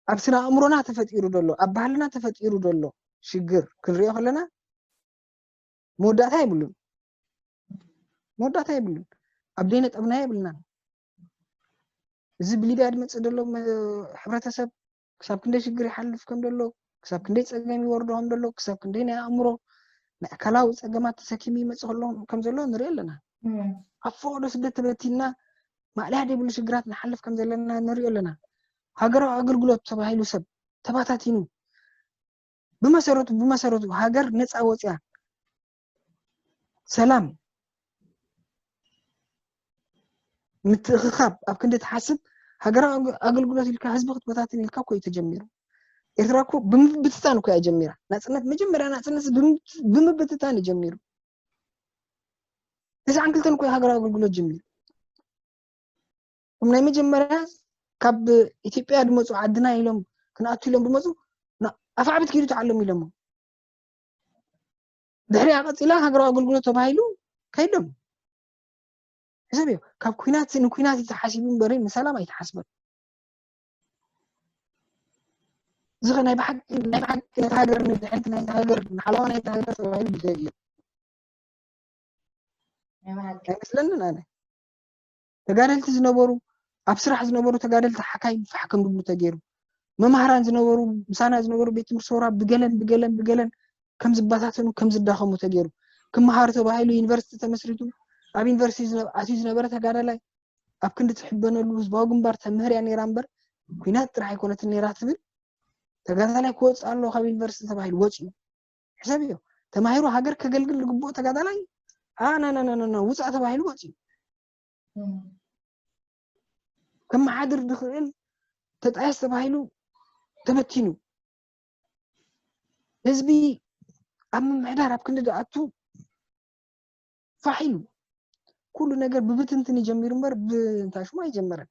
ኣብ ስነ ኣእምሮና ተፈጢሩ ዘሎ ኣብ ባህልና ተፈጢሩ ዘሎ ሽግር ክንሪኦ ከለና መወዳእታ የብሉን። መወዳእታ የብሉን። ኣብ ደይ ነጠብና የብልናን። እዚ ብሊብያ ዝመፅእ ዘሎ ሕብረተሰብ ክሳብ ክንደይ ሽግር ይሓልፍ ከም ዘሎ፣ ክሳብ ክንደይ ፀገም ይወርዶ ከም ዘሎ፣ ክሳብ ክንደይ ናይ ኣእምሮ ናይ ኣካላዊ ፀገማት ተሰኪሙ ይመፅእ ከሎ ከም ዘሎ ንሪኦ ኣለና። ኣብ ፈቐዶ ስደት ተበቲንና ማእለያ ዘይብሉ ሽግራት ንሓልፍ ከም ዘለና ንሪኦ ኣለና። ሃገራዊ ኣገልግሎት ተባሂሉ ሰብ ተባታቲኑ ብመሰረቱ ብመሰረቱ ሃገር ነፃ ወፅያ ሰላም ምትእኽኻብ ኣብ ክንዲ ትሓስብ ሃገራዊ ኣገልግሎት ኢልካ ህዝቢ ክትበታትን ኢልካ እኮ እዩ ተጀሚሩ። ኤርትራ እኮ ብምብትታን እኮ እያ ጀሚራ። ናፅነት መጀመርያ ናፅነት ብምብትታን እዩ ጀሚሩ። ተስዓን ክልተን እኮ ሃገራዊ ኣገልግሎት ጀሚሩ። እም ናይ መጀመርያ ካብ ኢትዮጵያ ዝመፁ ዓድና ኢሎም ክንኣቱ ኢሎም ዝመፁ ኣፋዕብት ኪዱ ተዓሎም ኢሎም። ድሕሪያ ቀፂላ ሃገራዊ ኣገልግሎት ተባሂሉ ከይዶም ሕሰብ እዩ። ካብ ኩናት ንኩናት ተሓሲቡ እምበሪ ንሰላም ኣይተሓስበን። እዚ ናይ ብሓቂ ናይ ብሓቂ ነቲ ሃገር ንድሕንቲ ናይቲ ሃገር ንሓለዋ ናይቲ ሃገር ተባሂሉ ብዘይ እዩ ኣይመስለንን ኣነ። ተጋደልቲ ዝነበሩ ኣብ ስራሕ ዝነበሩ ተጋደልቲ ሓካይ ፋሕ ከም ዝብሉ ተገይሩ። መማህራን ዝነበሩ ምሳና ዝነበሩ ቤት ትምህርቲ ሰውራ ብገለን ብገለን ብገለን ከም ዝበታተኑ ከም ዝዳኸሙ ተገይሩ። ክመሃሩ ተባሂሉ ዩኒቨርሲቲ ተመስሪቱ ኣብ ዩኒቨርሲቲ ኣትዩ ዝነበረ ተጋዳላይ ኣብ ክንዲ ትሕበነሉ ህዝባዊ ግንባር ተምህር እያ ነይራ እምበር ኩናት ጥራሕ ኣይኮነትን ነይራ ትብል ተጋዳላይ ክወፅእ ኣለዎ ካብ ዩኒቨርሲቲ ተባሂሉ ወፂኡ። ሕሰብ እዮ ተማሂሩ ሃገር ከገልግል ዝግብኦ ተጋዳላይ ኣናናናና ውፃእ ተባሂሉ ወፂኡ። ከመሓድር ዝኽእል ተጣየስ ተባሂሉ ተበቲኑ። ህዝቢ ኣብ ምምሕዳር ኣብ ክንዲ ዝኣቱ ፋሕ ኢሉ ኩሉ ነገር ብብትንትን ይጀሚሩ እምበር ብእንታ ሽሙ ኣይጀመረን።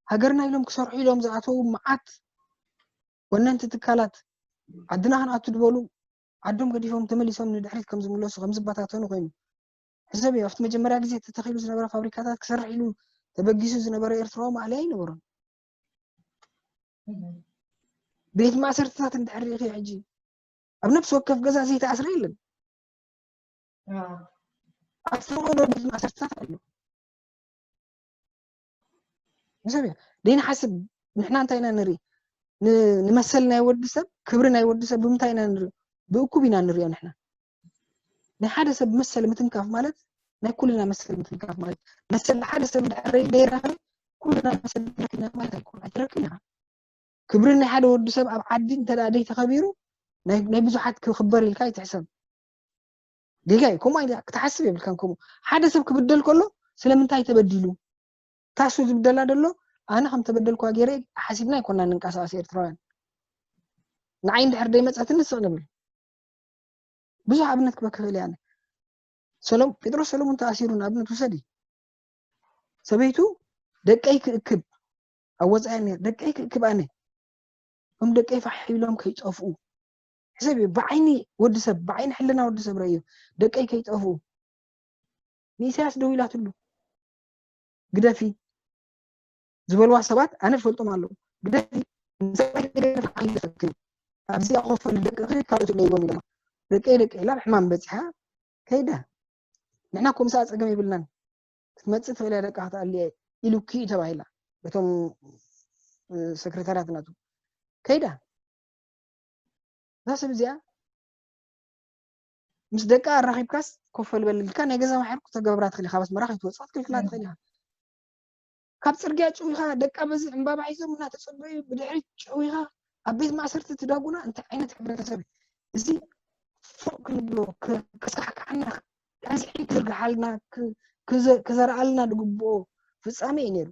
ሃገርና ኢሎም ክሰርሑ ኢሎም ዝኣተዉ መዓት ወነንቲ ትካላት ዓድና ክንኣቱ ዝበሉ ዓዶም ገዲፎም ተመሊሶም ንድሕሪት ከም ዝምለሱ ከም ዝበታተኑ ኮይኑ ሕሰብ እዩ። ኣብቲ መጀመርያ ግዜ ተተኺሉ ዝነበረ ፋብሪካታት ክሰርሕ ኢሉ ተበጊሱ ዝነበረ ኤርትራዊ ማእለያ ኣይነበሮን። ቤት ማእሰርትታት እንድሕር ርኢኺ ሕጂ ኣብ ነፍሲ ወከፍ ገዛ ዘይተኣስረ የለን። ኣብ ፈቐዶ ቤት ማእሰርትታት ኣሎ። ሕሰብ እዩ። ደይንሓስብ ንሕና እንታይ ኢና ንርኢ? ንመሰል ናይ ወዲ ሰብ ክብሪ ናይ ወዲ ሰብ ብምንታይ ኢና ንሪኦ? ብእኩብ ኢና ንሪኦ ንሕና። ናይ ሓደ ሰብ መሰል ምትንካፍ ማለት ናይ ኩልና መሰል ምትንካፍ ማለት መሰል ሓደ ሰብ ድሕር ደይረኸ ኩልና መሰል ትረክብና ማለት ኣይኮነ ኣይትረክብና። ክብሪ ናይ ሓደ ወዲ ሰብ ኣብ ዓዲ እንተ ደኣ ደይተኸቢሩ ናይ ብዙሓት ክኽበር ኢልካ ኣይትሕሰብ። ጌጋ እዩ። ከምኡ ኣይደ- ክትሓስብ የብልካን። ከምኡ ሓደ ሰብ ክብደል ከሎ ስለምንታይ ተበዲሉ ታሱ ዝብደላ ደሎ ኣነ ከም ተበደልኳ ገይረ ሓሲብና ኣይኮና ንንቀሳቀስ ኤርትራውያን ንዓይ እንድሕር ደይመፀትኒ ስቕ ንብል። ብዙሕ ኣብነት ክበክ ክእል እየ ኣነ። ሰሎም ጴጥሮስ ሰሎሙን ተኣሲሩ ንኣብነት ውሰዲ። ሰበይቱ ደቀይ ክእክብ ኣብ ወፃኢ ነይሩ፣ ደቀይ ክእክብ ኣነ፣ እቶም ደቀይ ፋሕ ኢሎም ከይጠፍኡ። ሕሰብ እዩ፣ ብዓይኒ ወዲ ሰብ፣ ብዓይኒ ሕልና ወዲ ሰብ ረእዮ፣ ደቀይ ከይጠፍኡ። ንኢሳያስ ደው ኢላትሉ፣ ግደፊ ዝበልዋ ሰባት ኣነ ፈልጦም ኣለዉ። ግደፊ፣ ንሰብኣይ ገደል ከይፈክን፣ ኣብዚኣ ኮፍ በሊ ደቅኺ ካልኦት ኣለዎም ኢሎም። ደቀይ ደቀይ ኢላ ብሕማም በፂሓ ከይዳ። ንሕና እኮ ምስኣ ፀገም የብልናን። ክትመፅእ ትኽእል እያ ደቃ ክትኣሊ እየ ኢሉኪ እዩ ተባሂላ በቶም ሰክረታርያት ናቱ። ከይዳ እዛ ሰብ እዚኣ ምስ ደቃ ኣራኺብካስ ኮፍ በል በልልካ ናይ ገዛ ማሕር ክተገብራ ትኽእል ኢኻ። ካብ ኣስመራ ከይትወፅእ ክትክልክላ ትኽእል ኢኻ። ካብ ፅርግያ ጨዊኻ ደቃ በዚ ዕምባባ ሒዞም እናተፀበዩ ብድሕሪት ጨዊኻ ኣብ ቤት ማእሰርቲ ትዳጉና እንታይ ዓይነት ሕብረተሰብ እዩ? እዚ ፎቅ ክንብሎ፣ ከስካሕክሓና፣ ቀንስሒ ክዝርግሓልና፣ ክዘርኣልና ዝግብኦ ፍፃመ እዩ ነይሩ።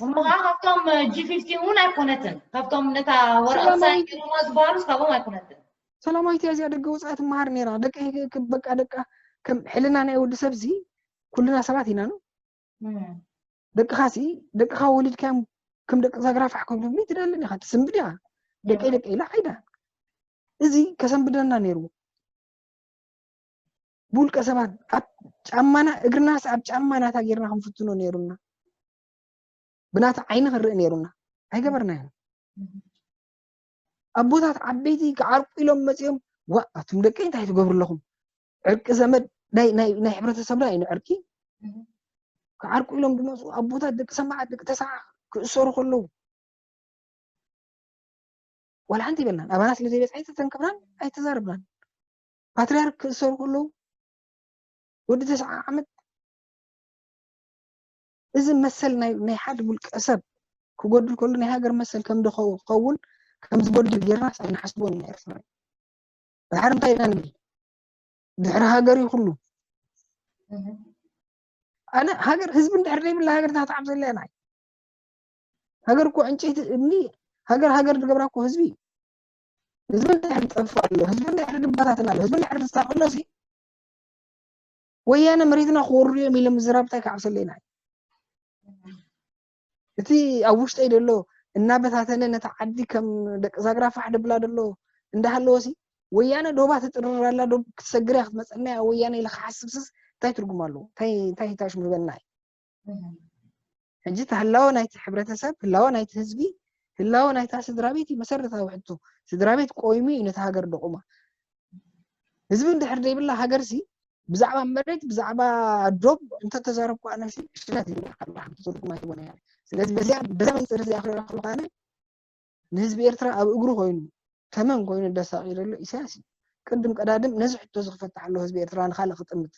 እሞ ከዓ ካብቶም ጂ ፊፍቲን እውን ኣይኮነትን፣ ካብቶም ነታ ወረቐት ሳይን ገይሮማ ዝበሃሉስ ካብኦም ኣይኮነትን። ሰላማዊት እያ እዚኣ ደገ ወፃኢ ትመሃር ነይራ። ደቂ በቃ ደቃ ከም ሕልና ናይ ወዲ ሰብ ዚ ኩልና ሰባት ኢና ነው። ደቅኻ ሲ ደቅኻ ወሊድካዮም ከም ደቂ ዛግራ ፋሕ ከም ትብሉ ትደልን ኢኻ፣ ትስንብድ ኢኻ። ደቀይ ደቀይ ኢላ ዓይዳ። እዚ ከሰንብደና ነይርዎ። ብውልቀ ሰባት ኣብ ጫማና እግርናስ ኣብ ጫማ ናታ ጌርና ክንፍትኖ ነይሩና። ብናታ ዓይኒ ክንርኢ ነይሩና። ኣይገበርናዮን። ኣቦታት ዓበይቲ ክዓርቁ ኢሎም መፂኦም፣ ዋ ኣቱም ደቀይ እንታይ ትገብሩ ኣለኹም? ዕርቂ ዘመድ ናይ ናይ ናይ ሕብረተሰብና እዩ ዕርቂ። ክዓርቁ ኢሎም ዝመፁ ኣቦታት ደቂ ሰማዓት ደቂ ተስዓ ክእሰሩ ከለዉ ዋላ ሓንቲ ይበልናን። ኣባና ስለ ዘይበፅሐ ኣይተተንከፍናን ኣይተዛረብናን። ፓትርያርክ ክእሰሩ ከለዉ ወዲ ተስዓ ዓመት እዚ መሰል ናይ ናይ ሓደ ውልቀ ሰብ ክጎድል ከሎ ናይ ሃገር መሰል ከም ዝኸውን ከም ዝጎድል ጌርና ኣይንሓስቦን ኢና ኤርትራውያን። ድሓር እንታይ ኢና ንብል? ድሕሪ ሃገር እዩ ኩሉ። ኣነ ሃገር ህዝቢ እንድሕር ዘይብላ ሃገር ታትዓም ዘለ ናይ ሃገር እኮ ዕንጨይቲ እምኒ ሃገር ሃገር ዝገብራ እኮ ህዝቢ እዩ። ህዝቢ እንድሕር ዝጠፍእ ኣሎ፣ ህዝቢ እንድሕር ዝባታተን ኣሎ፣ ህዝቢ እንድሕር ዝስታቕ ኣሎ ሲ ወያነ መሬትና ክወርሩ እዮም ኢለ ምዝራብ እንታይ ክዓብሰለይ ናይ እቲ ኣብ ውሽጠይ ደሎ እናበታተነ ነታ ዓዲ ከም ደቂ ዛግራ ፋሕ ደብላ ደሎ እንዳሃለወ ሲ ወያነ ዶባ ትጥርር ኣላ ዶ ክትሰግር እያ ክትመፀና እያ ወያነ ኢለ ክሓስብስስ እንታይ ትርጉም ኣለዎ? እንታይ እንታይ ታሽምበና እዩ? ሕጂ እቲ ህላወ ናይቲ ሕብረተሰብ ህላወ ናይቲ ህዝቢ ህላወ ናይታ ስድራ ቤት እዩ መሰረታዊ ሕቶ። ስድራ ቤት ቆይሙ እዩ ነቲ ሃገር ደቑማ። ህዝቢ እንድሕር ዘይብላ ሃገር ሲ ብዛዕባ መሬት ብዛዕባ ዶብ እንተተዛረብኩ ኣነ ሲ ሽለት ይብላ ትርጉም ኣይትቦነ እያ። ስለዚ በዚኣ በዛ መንፅር እዚኣ ክሪኦ ከለኩ ኣነ ንህዝቢ ኤርትራ ኣብ እግሩ ኮይኑ ተመን ኮይኑ ደሳቂ ዘሎ ኢሳያስ እዩ። ቅድም ቀዳድም ነዚ ሕቶ ዝክፈታ ኣሎ ህዝቢ ኤርትራ ንካልእ ክጥምት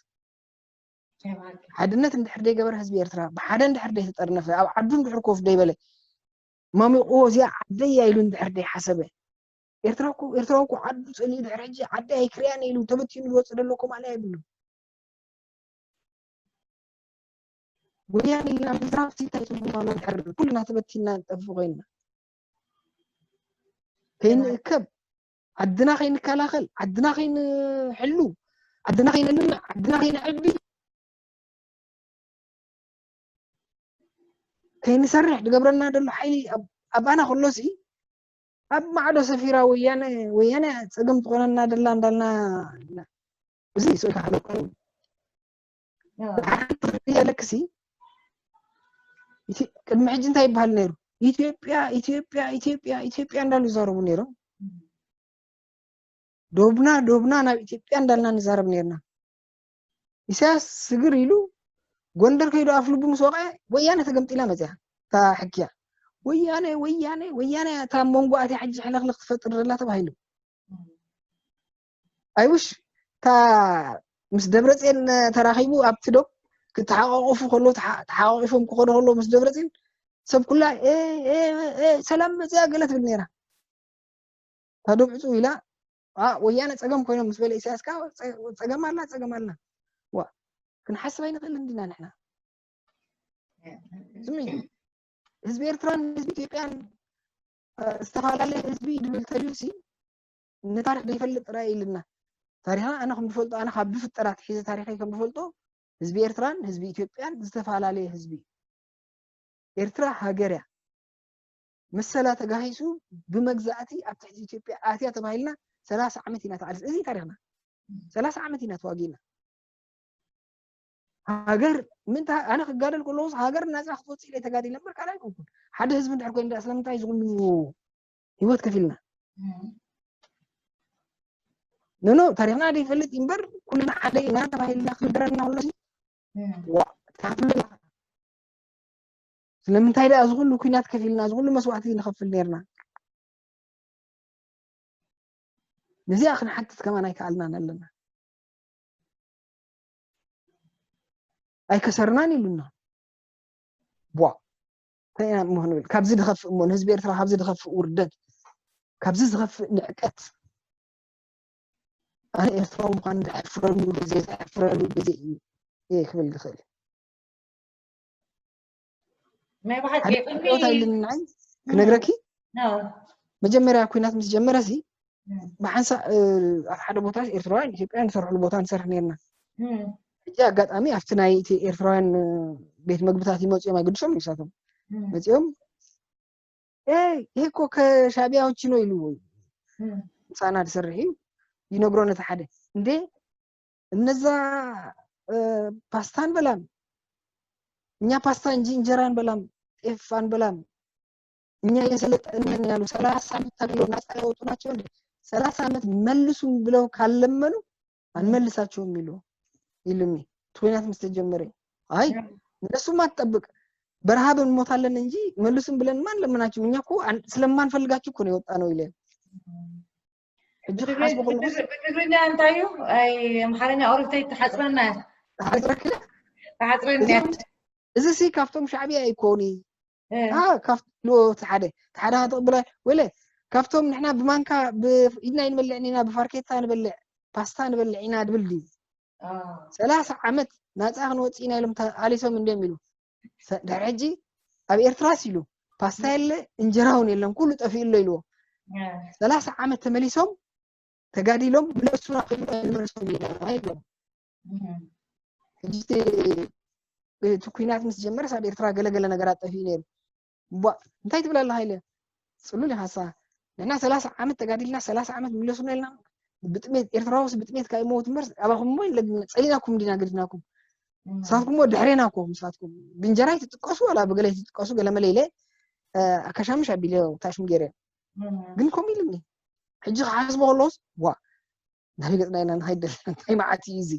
ሓድነት እንድሕር ደይገበረ ህዝቢ ኤርትራ ብሓደ እንድሕር ደይተጠርነፈ ኣብ ዓዱ እንድሕር ኮፍ ደይበለ ማሚቑዎ እዚኣ ዓደይ እያ ኢሉ እንድሕር ደይሓሰበ ኤርትራ እኮ ኤርትራዊ እኮ ዓዱ ጸሊኡ ድሕሪ ሕጂ ዓደይ ኣይክሪያን ኢሉ ተበቲኑ ዝወጽእ ዘሎ እኮ ማእለያ የብሉ። ወያነ ኢልና ምዝራብ እንታይ ትርጉም ኣለዎ? ድሕር ኩልና ተበቲንና ንጠፍእ ኮይንና ከይንእከብ ዓድና ከይንከላኸል ዓድና ከይንሕሉ ዓድና ከይነልምዕ ዓድና ከይነዕቢ ከይንሰርሕ ዝገብረና ዘሎ ሓይሊ ኣባና ከሎሲ ኣብ ማዕዶ ሰፊራ ወያነ ወያነ ፀገም ትኾነና ደላ እንዳልና እዚ ስእልካ ከለኩ ኣለክሲ ቅድሚ ሕጂ እንታይ ይበሃል ነይሩ? ኢትዮጵያ ኢትዮጵያ ኢትዮጵያ ኢትዮጵያ እንዳሉ ይዛረቡ ነይሮም። ዶብና ዶብና ናብ ኢትዮጵያ እንዳልና ንዛረብ ነይርና። ኢሳያስ ስግር ኢሉ ጎንደር ከይዱ ኣፍ ልቡ ምስ ወቕዐ ወያነ ተገምጢላ መፅያ እታ ሕክያ ወያነ ወያነ ወያነ እታ መንጎ ኣትያ ሕጂ ሕልኽልኽ ትፈጥር ዘላ ተባሂሉ። ኣይውሽ እታ ምስ ደብረፅዮን ተራኺቡ ኣብቲ ዶብ ክተሓቋቆፉ ከሎ ተሓቋቂፎም ክኸዱ ከሎ ምስ ደብረፅዮን ሰብ ኩላ ሰላም መፅያ ገለ ትብል ነይራ። እታ ዶብ ዕፁ ኢላ ወያነ ፀገም ኮይኖም ምስ በለ ኢሳያስ ከዓ ፀገም ኣላ ፀገም ኣላ ዋ ክንሓስብ ኣይንኽእል እንዲና ንሕና ስሚ ህዝቢ ኤርትራን ህዝቢ ኢትዮጵያን ዝተፈላለየ ህዝቢ ድብል ተልዩ ሲ ንታሪክ ዘይፈልጥ ጥራይ ኢልና ታሪክና ኣነ ከም ዝፈልጦ ኣነ ካብ ብፍጠራት ሒዘ ታሪከይ ከም ዝፈልጦ ህዝቢ ኤርትራን ህዝቢ ኢትዮጵያን ዝተፈላለየ ህዝቢ ኤርትራ ሃገር እያ። መሰላ ተጋሂሱ ብመግዛእቲ ኣብ ትሕቲ ኢትዮጵያ ኣትያ ተባሂልና ሰላሳ ዓመት ኢና ተቓልስ። እዚ ታሪኽና። ሰላሳ ዓመት ኢና ተዋጊእና። ሃገር ምንታ ኣነ ክጋደል ከለኹስ ሃገር ናፃ ክትወፅእ ኢለ ተጋዲለ እምበር ካልእ ኣይኮንኩን። ሓደ ህዝቢ እንድሕር ኮይኑ ስለምንታይ ዝኹሉ ህይወት ከፊልና ኖኖ ታሪኽና ዘይፈልጥ እምበር ኩልና ሓደ ኢና ተባሂልና ክምደረና ከሎ ዋ ታፍልና ስለምንታይ ደኣ ዝኹሉ ኩናት ከፊልና ዝኹሉ መስዋዕቲ ንኸፍል ነርና ነዚኣ ክንሓትት ከማን ኣይከኣልናን ኣለና ኣይከሰርናን ኢሉና ቧ እንታይ ኢና እሞ ክንብል ካብዚ ዝኸፍእ እሞ ንህዝቢ ኤርትራ ካብዚ ዝኸፍእ ውርደት ካብዚ ዝኸፍእ ንዕቀት ኣነ ኤርትራዊ ምዃን ዘሕፍረሉ ግዜ ዘሕፍረሉ ግዜ እዩ እየ ክብል ዝኽእል ናይ ብሓቂ ሓደ ቅድሚ ቦታ ኢልኒ ንዓይ ክነግረኪ ነው መጀመርያ ኩናት ምስ ጀመረ ሲ ብሓንሳእ ኣብ ሓደ ቦታ ኤርትራውያን ኢትዮጵያን ዝሰርሕሉ ቦታ ንሰርሕ ነርና ሕጂ ኣጋጣሚ ኣብቲ ናይ እቲ ኤርትራውያን ቤት መግብታት ይመፅኦም ኣይግድሶም ንሳቶም መፅኦም ይሄ እኮ ከሻዕቢያዎች ነው ይልዎ ምሳና ዝሰርሕ እዩ ይነግሮ ነቲ ሓደ እንዴ እነዛ ፓስታ ንበላም እኛ ፓስታ እንጂ እንጀራ ንበላም ጤፍ አንበላም እኛ እየሰለጠንን ያሉ ሰላሳ ዓመት ታግለው ናፃ ያወጡ ናቸው እንዴ ሰላሳ ዓመት መልሱም ብለው ካለመኑ አንመልሳቸውም የሚሉ ይሉኒ ትኩናት ምስ ተጀመረ አይ እነሱም አትጠብቅ በረሃብ እንሞታለን እንጂ መልሱም ብለን ማን ለምናቸው እኛ እኮ ስለማንፈልጋችሁ እኮ ነው የወጣ ነው ይለን ሕጂ ክሓስቡ ከለኹ ብትግርኛ እንታይ እዩ ኣይ ኣምሓርኛ ኦሪተይ ተሓፅረና ተሓፅረክለ ተሓፅረና እዚ ሲ ካብቶም ሻዕብያ ኣይኮኒ ካብቲ ሓደ ሓደ ተቕብላ ወለ ካብቶም ንሕና ብማንካ ኢድና ይንበልዕ ኢና ብፋርኬታ ንበልዕ ፓስታ ንበልዕ ኢና ድብል ድዩ ሰላሳ ዓመት ናፃ ክንወፅእ ኢና ኢሎም ተቃሊሶም እንዲዮም ኢሉ ድሕሪ ሕጂ ኣብ ኤርትራስ ኢሉ ፓስታ የለ እንጀራ እውን የለን ኩሉ ጠፊኡ ኣሎ ኢልዎ ሰላሳ ዓመት ተመሊሶም ተጋዲሎም ብለሱና ክልመልሶም ኢሎም ሕጂ እቲ ኩናት ምስ ጀመረስ ኣብ ኤርትራ ገለገለ ነገራት ጠፊኡ ነይሩ እንታይ ትብል ኣለካ ኢለ ፅሉል ኢካ ንስካ ንሕና ሰላሳ ዓመት ተጋዲልና ሰላሳ ዓመት ምለሱና ኢልና ብጥሜት ኤርትራውስ ብጥሜት ካብ ይመውት እምበር ኣባኹም እሞ ጸሊናኩም እንዲና ገዲፍናኩም ንሳትኩም እሞ ድሕሬና እኮ ንሳትኩም ብእንጀራ ይትጥቀሱ ዋላ ብገለ ይትጥቀሱ ገለመለ ኢለ ኣከሻምሽ ኣቢለ ታሽም ገይረ ግን ከምኡ ኢሉኒ ሕጂ ክሓስቦ ከለውስ ዋ ናበይ ገፅና ኢና ንኸይድ ዘለና እንታይ መዓት እዩ እዚ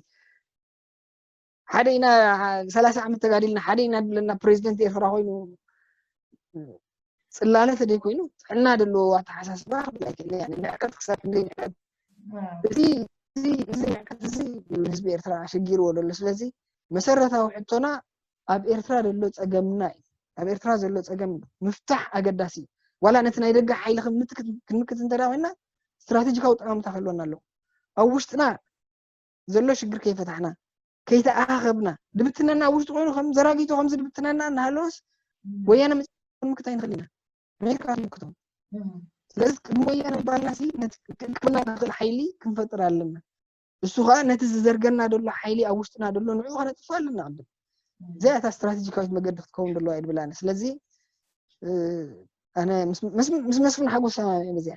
ሓደ ኢና ሰላሳ ዓመት ተጋዲልና ሓደ ኢና ድብለና ፕሬዚደንት ኤርትራ ኮይኑ ፅላለ ተደይ ኮይኑ ጥዕና ዘለዎ ኣተሓሳስባ ክብላ ይክእል እያ ንዕቀት ክሳብ ክንደይ ንዕቀት እዚ እዚ እዚ ንዕቀት እዚ ህዝቢ ኤርትራ ኣሸጊርዎ ዘሎ ስለዚ መሰረታዊ ሕቶና ኣብ ኤርትራ ዘሎ ፀገምና እዩ ኣብ ኤርትራ ዘሎ ፀገም ምፍታሕ ኣገዳሲ እዩ ዋላ ነቲ ናይ ደገ ሓይሊ ክንምክት እንተ ኮይና ስትራቴጂካዊ ጠቐምታ ክህልወና ኣለዎ ኣብ ውሽጥና ዘሎ ሽግር ከይፈታሕና ከይተኣኻኸብና ድብትነና ውሽጢ ኮይኑ ከም ዘራጊቶ ከምዚ ድብትነና እናሃለወስ ወያነ መፅእ ክንምክት ኣይንኽእል ኢና ኣሜሪካ ክንምክቶም ስለዚ ቅድሚ ወያነ ባልና ሲ ነቲ ክንቅብና ንኽእል ሓይሊ ክንፈጥር ኣለና እሱ ከዓ ነቲ ዝዘርገና ዘሎ ሓይሊ ኣብ ውሽጥና ዘሎ ንዕኡ ከነጥፍ ኣለና ቅድም እዚኣ እታ ስትራቴጂካዊት መገዲ ክትከውን ዘለዋ እየ ድብል ኣነ ስለዚ ኣነ ምስ መስፍን ሓጎስ ሰማምየ በዚኣ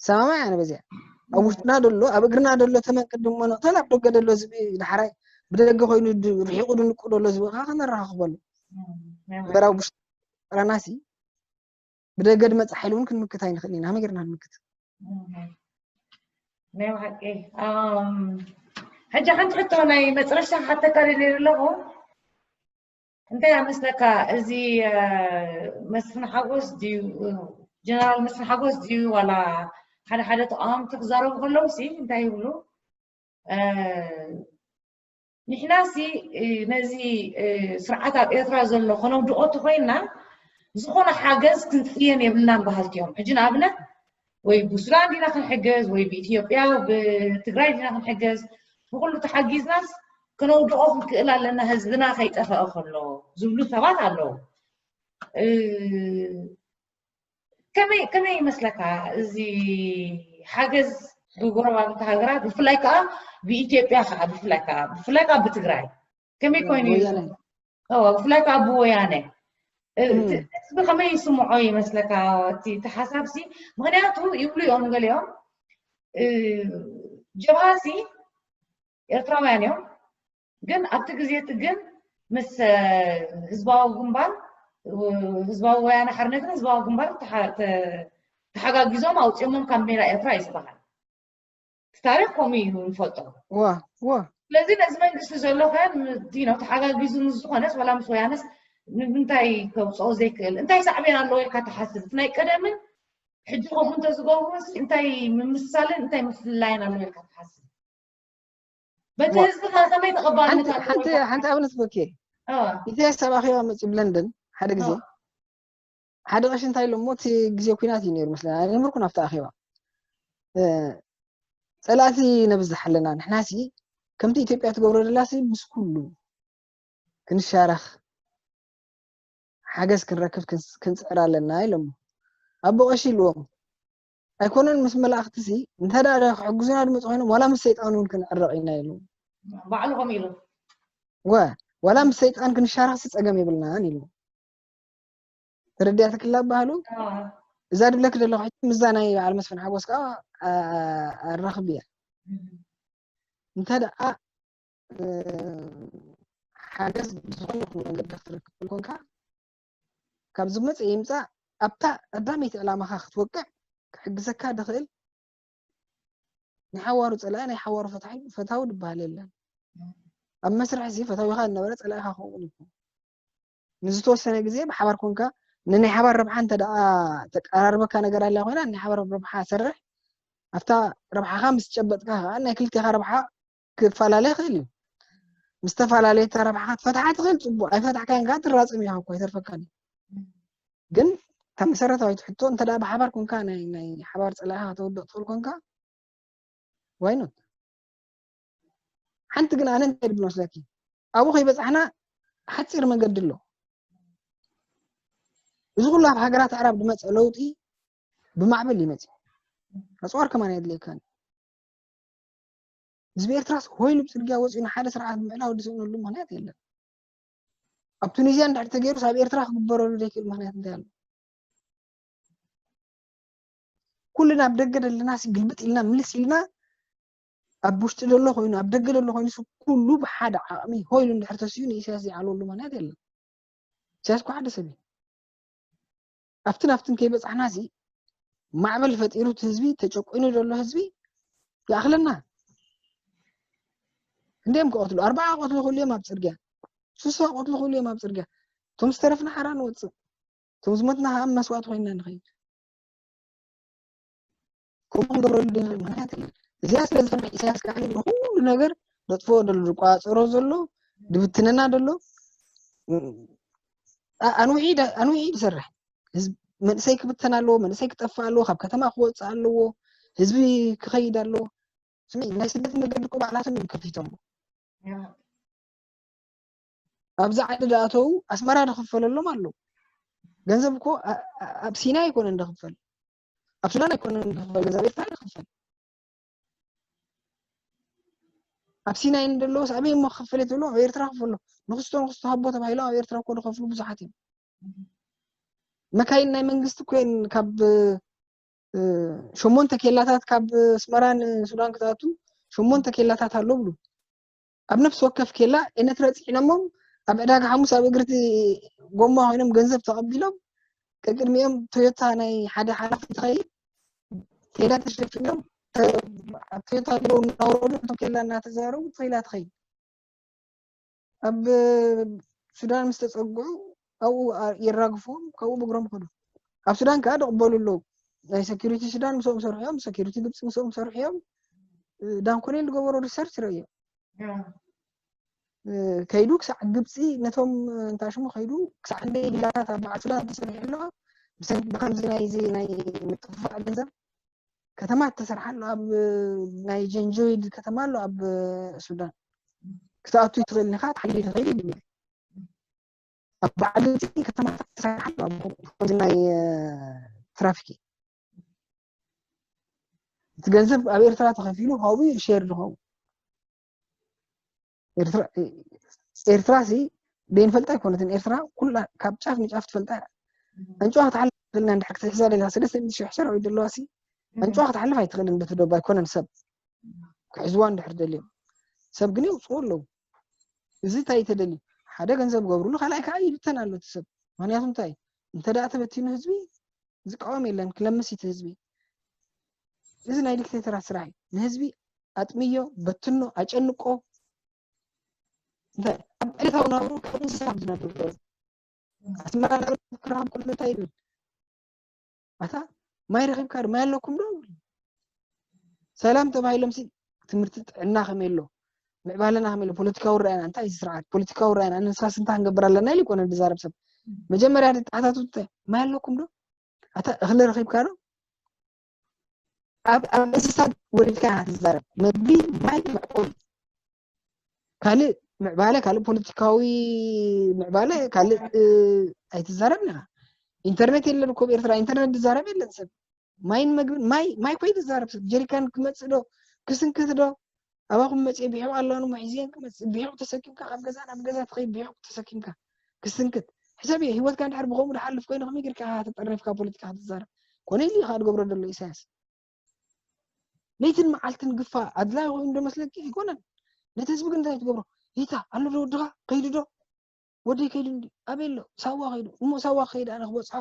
ሰማማይ ኣነ በዚኣ ኣብ ውሽጥና ደሎ ኣብ እግርና ደሎ ተመን ቅድሞ ንቕተል ኣብ ደገ ደሎ ዝብኢ ዳሕራይ ብደገ ኮይኑ ርሒቑ ድንቁ ደሎ ዝብኢ ከዓ ከነረኻኽበሉ እምበር ኣብ ውሽጥና ሲ ብደገ ድመፅእ ሓይሊ እውን ክንምክት ኣይንኽእል ኢና ከመይ ጌርና ንምክት ናይ ብሓቂ ሕጂ ሓንቲ ሕቶ ናይ መፅረሽታ ክሓተካ ደልየ ኣለኹ እንታይ ኣመስለካ እዚ መስፍን ሓጎስ ድዩ ጀነራል መስፍን ሓጎስ ድዩ ዋላ ሓደ ሓደ ተቃወምቲ ክዛረቡ ከለዉ ሲ እንታይ ይብሉ ንሕና ሲ ነዚ ስርዓት ኣብ ኤርትራ ዘሎ ከነውድቆ ተኮይንና ዝኾነ ሓገዝ ክንፅየን የብልናን በሃልቲ እዮም ሕጂ ንኣብነት ወይ ብሱዳን ዲና ክንሕገዝ ወይ ብኢትዮጵያ ብትግራይ ዲና ክንሕገዝ ብኩሉ ተሓጊዝናስ ከነውድቆ ክንክእል ኣለና ህዝብና ከይጠፈአ ከሎ ዝብሉ ሰባት ኣለዉ ከመይ ከመይ ይመስለካ እዚ ሓገዝ ብጎረባብቲ ሃገራት ብፍላይ ከዓ ብኢትዮጵያ ከዓ ብፍላይ ከዓ ብፍላይ ከዓ ብትግራይ ከመይ ኮይኑ እዩ ብፍላይ ከዓ ብወያነ እቲ ህዝቢ ከመይ ይስምዖ ይመስለካ? እቲ ሓሳብሲ ምክንያቱ ይብሉ እዮም ገሊኦም፣ ጀብሃሲ ኤርትራውያን እዮም፣ ግን ኣብቲ ግዜ እቲ ግን ምስ ህዝባዊ ግንባር፣ ህዝባዊ ወያነ ሓርነትን ህዝባዊ ግንባር ተሓጋጊዞም ኣውፅኦሞም ካብ ሜዳ ኤርትራ እዩ ዝበሃል። ታሪክ ከምኡ እዩ ንፈልጦ። ስለዚ ነዚ መንግስቲ ዘሎ ከ ነው ተሓጋጊዙ ምስ ዝኾነስ ዋላ ምስ ወያነስ ንምንታይ ከውፅኦ ዘይክእል? እንታይ ሳዕቤን ኣለዎ ኢልካ ትሓስብ? እቲ ናይ ቀደምን ሕጂ ከምኡ እንተዝገብሩ እንታይ ምምስሳልን እንታይ ምፍልላይን ኣለዎ ኢልካ ትሓስብ? በቲ ህዝቢ ከ ከመይ ተቐባልነት ኣለዎ? ሓንቲ ኣብነት በኬ ኢሳያስ ኣብ ኣኼባ መፅኡ ብለንደን ሓደ ግዜ ሓደ ቀሺ እንታይ ኢሎሞ፣ እቲ ግዜ ኩናት እዩ ነይሩ መስለኒ፣ ኣይነምርኩን ኣብቲ ኣኼባ። ጸላእቲ ነብዝሕ ኣለና ንሕናሲ፣ ከምቲ ኢትዮጵያ ትገብሮ ደላሲ ምስ ኩሉ ክንሻረኽ ሓገዝ ክንረክብ ክንጽዕር ኣለና ኢሎሞ። ኣቦ ቀሺ ኢልዎም ኣይኮነን ምስ መላእኽትሲ እንተ ደኣ ክሕግዙና ዝመጹ ኮይኖም ዋላ ምስ ሰይጣን እውን ክንዕረቕ ኢና ኢሉ። ባዕሉ ከምኡ ኢሉ። ወ ዋላ ምስ ሰይጣን ክንሻረኽሲ ጸገም የብልናን ኢሉ። ተረዲኣትክላ ባህሉ እዛ ድብለክ ዘለኹ ሕጂ ምዛ ናይ በዓል መስፍን ሓጎስ ከዓ ኣራኽብ እያ። እንተ ደኣ ሓገዝ ብዝኾነ ይኹን መንገዲ ክትረክብ ኮንካ ካብ ዝመፀ ይምፃእ ኣብታ ቀዳመይቲ ዕላማኻ ክትወቅዕ ክሕግዘካ ድኽእል ናይ ሓዋሩ ፀላኢ ናይ ሓዋሩ ፈታዊ ዝበሃል የለን። ኣብ መስርሕ እዚ ፈታዊኻ ዝነበረ ፀላኢኻ ክኸውን ይኽእል። ንዝተወሰነ ግዜ ብሓባር ኮንካ ንናይ ሓባር ረብሓ እንተ ደኣ ተቀራርበካ ነገር ኣላ ኮይና ናይ ሓባር ረብሓ ሰርሕ ኣብታ ረብሓኻ ምስ ጨበጥካ ከዓ ናይ ክልቴኻ ረብሓ ክፈላለ ይኽእል እዩ። ምስ ተፈላለየ እታ ረብሓኻ ትፈትሓ ትኽእል ፅቡቅ ኣይፈታሕካን ከዓ ትራፅም ኢኻ እኮ ኣይተርፈካን እዩ። ግን እታ መሰረታዊት ሕቶ እንተ ደኣ ብሓባር ኮንካ ናይ ናይ ሓባር ፀላኢኻ ከተውድቕ ትኽእል ኮንካ why not? ሓንቲ ግን ኣነ እንታይ ድብል መስለኪ ኣብኡ ከይበፃሕና ሓፂር መንገዲ ኣሎ። እዚ ኩሉ ኣብ ሃገራት ኣዕራብ ዝመፀ ለውጢ ብማዕበል ይመፅእ። ኣፅዋር ከማን የድልየካን። ህዝቢ ኤርትራስ ሆይሉ ብፅርግያ ወፂኡ ንሓደ ስርዓት ምዕላው ዝስእነሉ ምክንያት የለን። ኣብ ቱኒዝያ እንድሕር ተገይሩስ ኣብ ኤርትራ ክግበረሉ ዘይክእል ምክንያት እንታይ ኣሎ? ኩልና ኣብ ደገ ዘለና ግልብጥ ኢልና ምልስ ኢልና ኣብ ውሽጢ ዘሎ ኮይኑ ኣብ ደገ ዘሎ ኮይኑ ኩሉ ብሓደ ዓቕሚ ሆይሉ እንድሕር ተስዩ ንኢሳያስ ዘይዓልወሉ ምክንያት የለን። ኢሳያስ እኮ ሓደ ሰብ እዩ። ኣብትን ኣብትን ከይበፃሕና እዚ ማዕበል ፈጢሩ እቲ ህዝቢ ተጨቆይኑ ዘሎ ህዝቢ ይኣኽለና። እንዲኦም ክቐትሉ ኣርባዓ ቀትሉ ክህሉ እዮም ኣብ ፅርግያ፣ ስሳ ቀትሉ ክህሉ እዮም ኣብ ፅርግያ። እቶም ዝተረፍና ሓራ ንወፅእ፣ እቶም ዝሞትና ከዓ መስዋእቲ ኮይንና ንኸይድ። ከምኡ ክንገብረሉ ዘይንኽእል ምክንያት የለን። እዚኣ ስለ ዝኾነ ኢሳያስ ከዓ ንኩሉ ነገር ዘጥፍኦ ዘሎ ዝቋፀሮ ዘሎ ድብትነና ዘሎ ኣንውዒ ይሰርሕ። መንእሰይ ክብተን ኣለዎ፣ መንእሰይ ክጠፍእ ኣለዎ፣ ካብ ከተማ ክወፅእ ኣለዎ፣ ህዝቢ ክኸይድ ኣለዎ። ስሚ ናይ ስደት መገዲ እኮ ባዕላቶም እዮም ከፊቶሞ። ኣብዚ ዓዲ ዝኣተው ኣስመራ ዝኽፈለሎም ኣለዉ። ገንዘብ እኮ ኣብ ሲና ኣይኮነን ዝኽፈል፣ ኣብ ሱዳን ኣይኮነን ዝኽፈል፣ ገንዘብ ኤርትራ ይኽፈል። ኣብ ሲናይ እንደለዎስ ኣበይ እሞ ክኽፈል እየ ትብሎ? ኣብ ኤርትራ ክፈሎ። ንክስቶ ንክስቶ ሃቦ ተባሂሎም ኣብ ኤርትራ እኮ ዝኸፍሉ ብዙሓት እዮም። መካይን ናይ መንግስቲ እኮ እየን ካብ ሸሞንተ ኬላታት ካብ ኣስመራ ንሱዳን ክትኣቱ ሸሞንተ ኬላታት ኣሎ ብሉ። ኣብ ነፍሲ ወከፍ ኬላ ኤነትረ ፅዒኖሞም ኣብ ዕዳጋ ሓሙስ ኣብ እግርቲ ጎማ ኮይኖም ገንዘብ ተቐቢሎም ቀቅድሚኦም ቶዮታ ናይ ሓደ ሓላፊ ትኸይድ ቴላ ተሸፊኖም ኣብ ቶዮታ ቢሮ እናወረዱ ነቶም ኬላ እናተዛረቡ ቶይላ ትኸይድ። ኣብ ሱዳን ምስ ተፀግዑ ኣብኡ የራግፍዎም፣ ካብኡ ብእግሮም ከዱ። ኣብ ሱዳን ከዓ ደቕበሉ ኣለዉ። ናይ ሰኪሪቲ ሱዳን ምስኦም ሰርሑ እዮም፣ ሰኪሪቲ ግብፂ ምስኦም ሰርሑ እዮም። ዳንኮኔል ዝገበሮ ሪሰርች ረእዮ። ከይዱ ክሳዕ ግብፂ ነቶም እንታይ ሽሙ ከይዱ ክሳዕ ክንደይ ቪላታት ኣብ በዓል ሱዳን ተሰሪሑ ኣለዋ። ብሰንኪ ብከምዚ ናይዚ ናይ ምጥፍፋእ ገንዘብ ከተማ ተሰርሓ ኣሎ ኣብ ናይ ጀንጆይድ ከተማ ኣሎ ኣብ ሱዳን ክትኣቱ ትኽእል ኢኻ ትሓልፍ ትኽእል ይብል ኣብ በዓል ግብፂ ከተማ ተሰርሓ ኣሎ ኣብዚ ናይ ትራፊክ እቲ ገንዘብ ኣብ ኤርትራ ተኸፊሉ ካብኡ ሼር ዝኸውን ኤርትራ ሲ ደይንፈልጣ ኣይኮነትን። ኤርትራ ኩላ ካብ ጫፍ ንጫፍ ትፈልጣ እያ። ኣንጭዋ ክትሓልፍ ትኽእልና እንድሕር ክትሕዛ ደሊኻ ሰለስተ ሚእቲ ሺሕ ሰራዊት ዘለዋ ሲ ኣንጭዋ ክትሓልፍ ኣይትኽእልን። በቲ ዶብ ኣይኮነን ሰብ ክሕዝዋ እንድሕር ደልዮም ሰብ ግን የውፅኡ ኣለዉ። እዚ እንታይ ተደልዩ? ሓደ ገንዘብ ገብርሉ፣ ካልኣይ ከዓ ይብተን ኣሎ እቲ ሰብ። ምክንያቱ እንታይ? እንተ ደኣ ተበቲኑ ህዝቢ ዝቃወም የለን፣ ክለምስ እቲ ህዝቢ። እዚ ናይ ዲክቴተራት ስራሕ እዩ። ንህዝቢ ኣጥምዮ፣ በትኖ፣ ኣጨንቆ። እንታይ ኣብ ዕለታዊ ናብሩ ከም እንስሳ ዝነብር ዘሎ ኣስመራ ናብ ክረኸብ ከሎ እንታይ ይብል? ኣታ ማይ ረኺብካ ዶ? ማይ ኣለኩም ዶ? ሰላም ተባሂሎም ሲ ትምህርቲ ጥዕና ከመይ ኣሎ? ምዕባለና ከመይ ኣሎ? ፖለቲካዊ ራእይና እንታይ እዩ ስርዓት? ፖለቲካዊ ራእይና ንስኻስ እንታይ ክንገብር ኣለና ኢሉ ይኮነ ዝዛረብ ሰብ። መጀመርያ ተሓታቱ እንታይ? ማይ ኣለኩም ዶ? ኣታ እኽሊ ረኺብካ ዶ? ኣብ ኣብ እንስሳት ወሪድካ ኢኻ ትዛረብ። መግቢ፣ ማይ፣ መዕቆቢ። ካልእ ምዕባለ፣ ካልእ ፖለቲካዊ ምዕባለ፣ ካልእ እ፣ ኣይትዛረብን ኢኻ። ኢንተርኔት የለን እኮ ኣብ ኤርትራ፣ ኢንተርኔት ዝዛረብ የለን ሰብ። ማይን መግብን፣ ማይ ማይ ኮይ ዝዛረብ ሰብ። ጀሪካን ክመጽእ ዶ ክስንክት ዶ? ኣባኹም መጽእ ብሒቑ ኣለዋን እሞ ሒዝየን ክመጽእ። ብሒቑ ተሰኪምካ ካብ ገዛ ናብ ገዛ ትኸይድ፣ ብሒቑ ተሰኪምካ ክስንክት። ሕሰብ እየ፣ ህይወትካ እንድሕር ብኸምኡ ድሓልፍ ኮይኑ ከመይ ጌርካ ኢኻ ተጠሪፍካ ፖለቲካ ክትዛረብ? ኮነ ኢሉ ኢኻ ትገብሮ ዘሎ ኢሳያስ። ለይትን መዓልትን ግፋ ኣድላይ ኮይኑ ዶ መስለኪ? ኣይኮነን። ነቲ ህዝቢ ግን እንታይ ትገብሮ? ይታ ኣሎ ዶ ወድኻ? ከይዱ ዶ? ወደይ ከይዱ እንዲ ኣበይ ኣሎ? ሳዋ ከይዱ። እሞ ሳዋ ከይዱ ኣነ ክበጽሖ?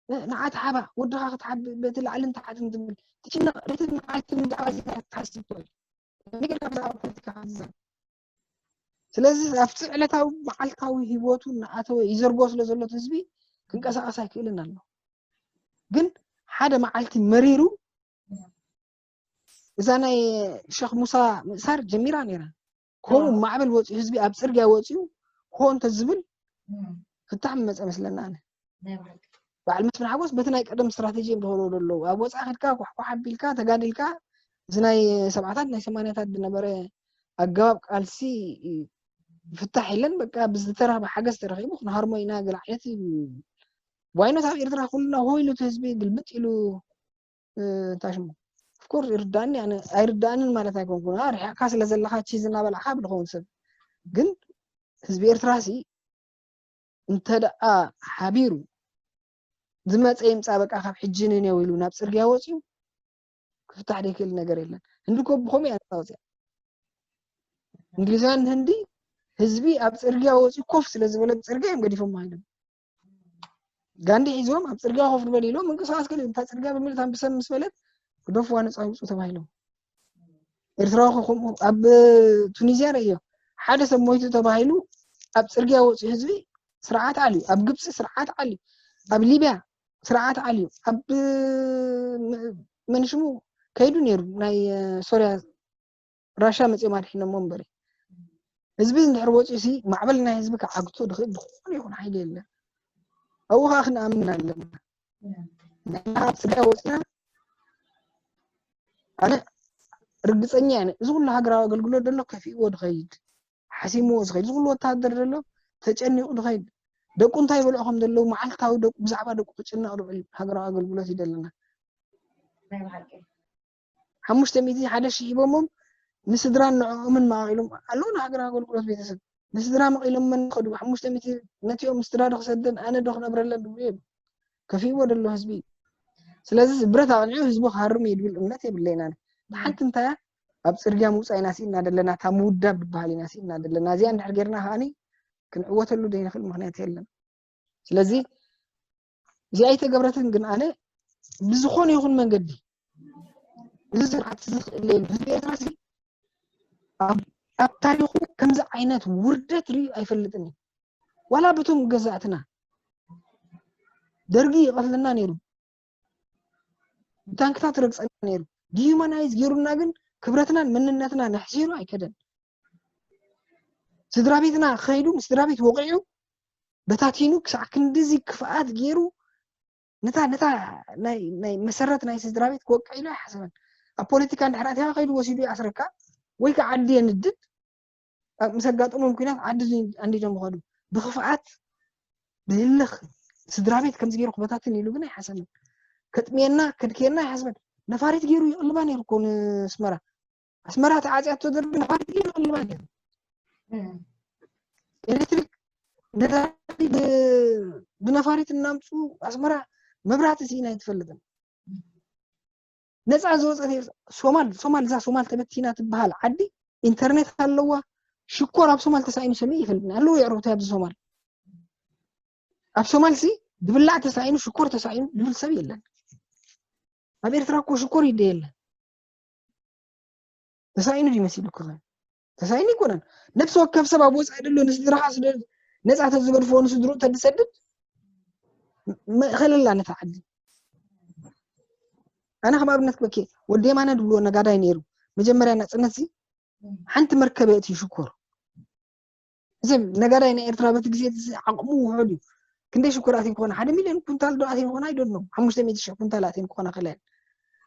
እ፣ ንዓ ትሓባ፣ ወድኻ ክትሓብ በቲ ላዕልን ታሕትን ትብል። ትጭነቕ፣ ለይትን መዓልትን ብዛዕባ እዚ ትሓስብ ትውዕል። ከመይ ጌርካ ብዛዕባ ፖለቲካ ክትዛረብ? ስለዚ ኣብቲ ዕለታዊ መዓልታዊ ህይወቱ እናኣተወ ይዘርጎ ስለ ዘሎ እቲ ህዝቢ ክንቀሳቐስ ኣይክእልን ኣሎ። ግን ሓደ መዓልቲ መሪሩ እዛ ናይ ሸኽ ሙሳ ምእሳር ጀሚራ ነይራ። ከምኡ ማዕበል ወፂኡ ህዝቢ ኣብ ፅርግያ ወፂኡ ሆ እንተዝብል ፍታሕ ምመፀ መስለና ኣነ። በዓል መስፍን ሓጎስ በቲ ናይ ቀደም ስትራቴጂ እዮም ዝኸዱ ዘለዉ። ኣብ ወፃኢ ከድካ ኳሕኳሕ ኣቢልካ ተጋዲልካ እዚ ናይ ሰብዓታት ናይ ሰማንያታት ዝነበረ ኣገባብ ቃልሲ ፍታሕ የለን። በቃ ብዝተረኸበ ሓገዝ ተረኺቡ ክንሃርሞ ኢና ገለ ዓይነት እዩ። ዋይኖት ኣብ ኤርትራ ኩልና ሆ ኢሉ እቲ ህዝቢ ግልብጥ ኢሉ እ፣ እንታይ ሽሙ? ኦፍኮርስ ይርዳእኒ፣ ኣነ ኣይርዳእንን ማለት ኣይኮንኩን። አ፣ ርሒቕካ ስለ ዘለኻ ቺዝ እናበላዕካ ብዝኸውን ሰብ። ግን ህዝቢ ኤርትራ ሲ እንተ ደኣ ሓቢሩ ዝመፀ ይምፃ በቃ ካብ ሕጂ ንኔው ኢሉ ናብ ፅርግያ ወፂኡ ክፍታሕ ዘይክእል ነገር የለን። ህንዲ እኮ ብኸምኡ እያ ነፃ ወፂኣ። እንግሊዛውያን ንህንዲ ህዝቢ ኣብ ፅርግያ ወፂኡ ኮፍ ስለ ዝበለ ብፅርግያ እዮም ገዲፎም ሃይሎም። ጋንዲ ሒዞም ኣብ ፅርግያ ኮፍ ንበል ኢሎም ምንቅስቃስ ከለ እታ ፅርግያ ብምልእታ ብሰብ ምስ በለት ግደፍዋ ነፃ ይውፁ ተባሂሎም። ኤርትራዊ ከ ከምኡ ኣብ ቱኒዝያ ረእዮ ሓደ ሰብ ሞይቱ ተባሂሉ ኣብ ፅርግያ ወፂኡ ህዝቢ ስርዓት ዓልዩ፣ ኣብ ግብፂ ስርዓት ዓልዩ፣ ኣብ ሊብያ ስርዓት ዓልዩ፣ ኣብ መን ሽሙ ከይዱ ነይሩ ናይ ሶርያ ራሻ መፅኦም ኣድሒኖሞ እምበሪ ህዝቢ እንድሕር ወፂኡ ሲ ማዕበል ናይ ህዝቢ ክዓግቶ ድኽእል ዝኾነ ይኹን ሓይሊ የለን። ኣብኡ ከዓ ክንኣምን ኣለና። ንሕና ኣብ ስጋ ወፅና ኣነ ርግፀኛ እየ እዚ ኩሉ ሃገራዊ ኣገልግሎት ዘሎ ከፊእዎ ድኸይድ ሓሲምዎ ዝኸይድ እዚ ኩሉ ወታሃደር ዘሎ ተጨኒቑ ድኸይድ ደቁ እንታይ ይበልዑ ከም ዘለዉ መዓልታዊ ደቁ ብዛዕባ ደቁ ክጭነቕ ዝውዕል ሃገራዊ ኣገልግሎት እዩ ዘለና። ሓሙሽተ ሚእቲ ሓደ ሺሕ ሂቦሞም ንስድራን ንዕኦምን መቓቒሎም ኣለዉ ንሃገራዊ ኣገልግሎት ቤተሰብ ንስድራ መቒሎም መን ከዱ ሓሙሽተ ሚእቲ ነቲኦም ስድራ ዶ ክሰደን ኣነ ዶ ክነብረለን ድብሉ እዮም ከፊእዎ ደሎ ህዝቢ እዩ ስለዚ ብረት ኣቕኒዑ ህዝቡ ክሃርም እዩ ድብል እምነት የብለይና ሓንቲ እንታይ ኣብ ፅርግያ ምውፃእ ኢና ስኢና ደለና እታ ምውዳብ ዝበሃል ኢና ስኢና ደለና እዚኣ እንድሕር ጌርና ከዓኒ ክንዕወተሉ ዘይንኽእል ምክንያት የለን ስለዚ እዚኣ ኣይተገብረትን ግን ኣነ ብዝኾነ ይኹን መንገዲ እዚ ስርዓት እዚ ክእለ ህዝቢ ኤርትራ ሲ ኣብ ታሪኹ ከምዚ ዓይነት ውርደት ርእዩ ኣይፈልጥን እዩ ዋላ በቶም ገዛእትና ደርጊ ይቐትለና ነይሩ ብታንክታት ረግፀና ነይሩ ዲሁማናይዝ ገይሩና ግን ክብረትናን መንነትና ነሕሲሩ ኣይከደን ስድራ ቤትና ከይዱ ስድራ ቤት ወቂዑ በታቲኑ ክሳዕ ክንድዚ ክፍኣት ገይሩ ነታ ነታ ናይ ናይ መሰረት ናይ ስድራ ቤት ክወቅዕ ኢሉ ኣይሓሰበን ኣብ ፖለቲካ እንድሕር ኣትያ ከይዱ ወሲዱ ይኣስረካ ወይ ከዓ ዓዲ የንድድ ኣብ ምስ ኣጋጠሞም ኩናት ዓዲ ኣንዲዶም ይኸዱ ብክፍኣት ብህልኽ ስድራ ቤት ከምዚ ገይሩ ክበታትን ኢሉ ግን ኣይሓሰበን ከጥምየና ከድክየና ኣይሓስበን ነፋሪት ገይሩ ይቕልባ ነይሩ እኮ ንስመራ ኣስመራ ተዓፅያቶ ደርቢ ነፋሪት ገይሩ ይቕልባ ነይሩ ነዳዲ ብ- ብነፋሪት እናምፁ ኣስመራ መብራህቲ ስኢና ኣይትፈልጥን። ነፃ ዝወፀት ኤርትራ ሶማል ሶማል እዛ ሶማል ተበቲና ትበሃል ዓዲ ኢንተርኔት ኣለዋ። ሽኮር ኣብ ሶማል ተሳኢኑ ሰሚዕ ይፈልጥን ኣለዉ የዕሩኽቲ ኣብዚ ሶማል ኣብ ሶማል ሲ ዝብላዕ ተሳኢኑ ሽኮር ተሳኢኑ ዝብል ሰብ የለን። ኣብ ኤርትራ እኮ ሽኮር ይደ የለን። ተሳኢኑ ድዩ መሲሉ ክኸን ተሳኢኑ ይኮነን። ነፍሲ ወከፍ ሰብ ኣብ ወፃኢ ደሎ ንስድራኻ ስለ ነፃ ተዝገድፎ ንስድሩ ተድሰድድ መእኸለላ ነታ ዓዲ። ኣነ ከም ኣብነት በኬ ወዲ የማነ ድብልዎ ነጋዳይ ነይሩ። መጀመርያ ናፅነት ሲ ሓንቲ መርከብ የእትዩ ሽኮር ሰብ ነጋዳይ ናይ ኤርትራ በቲ ግዜ እቲ ዓቕሙ ውሑድ እዩ። ክንደይ ሽኮር ኣትዮም ክኾና ሓደ ሚልዮን ኩንታል ዶ ኣትዮም ክኾና ኣይደኖም ሓሙሽተ ሚእቲ ሽሕ ኩንታል ኣትዮም ክኾና ክለን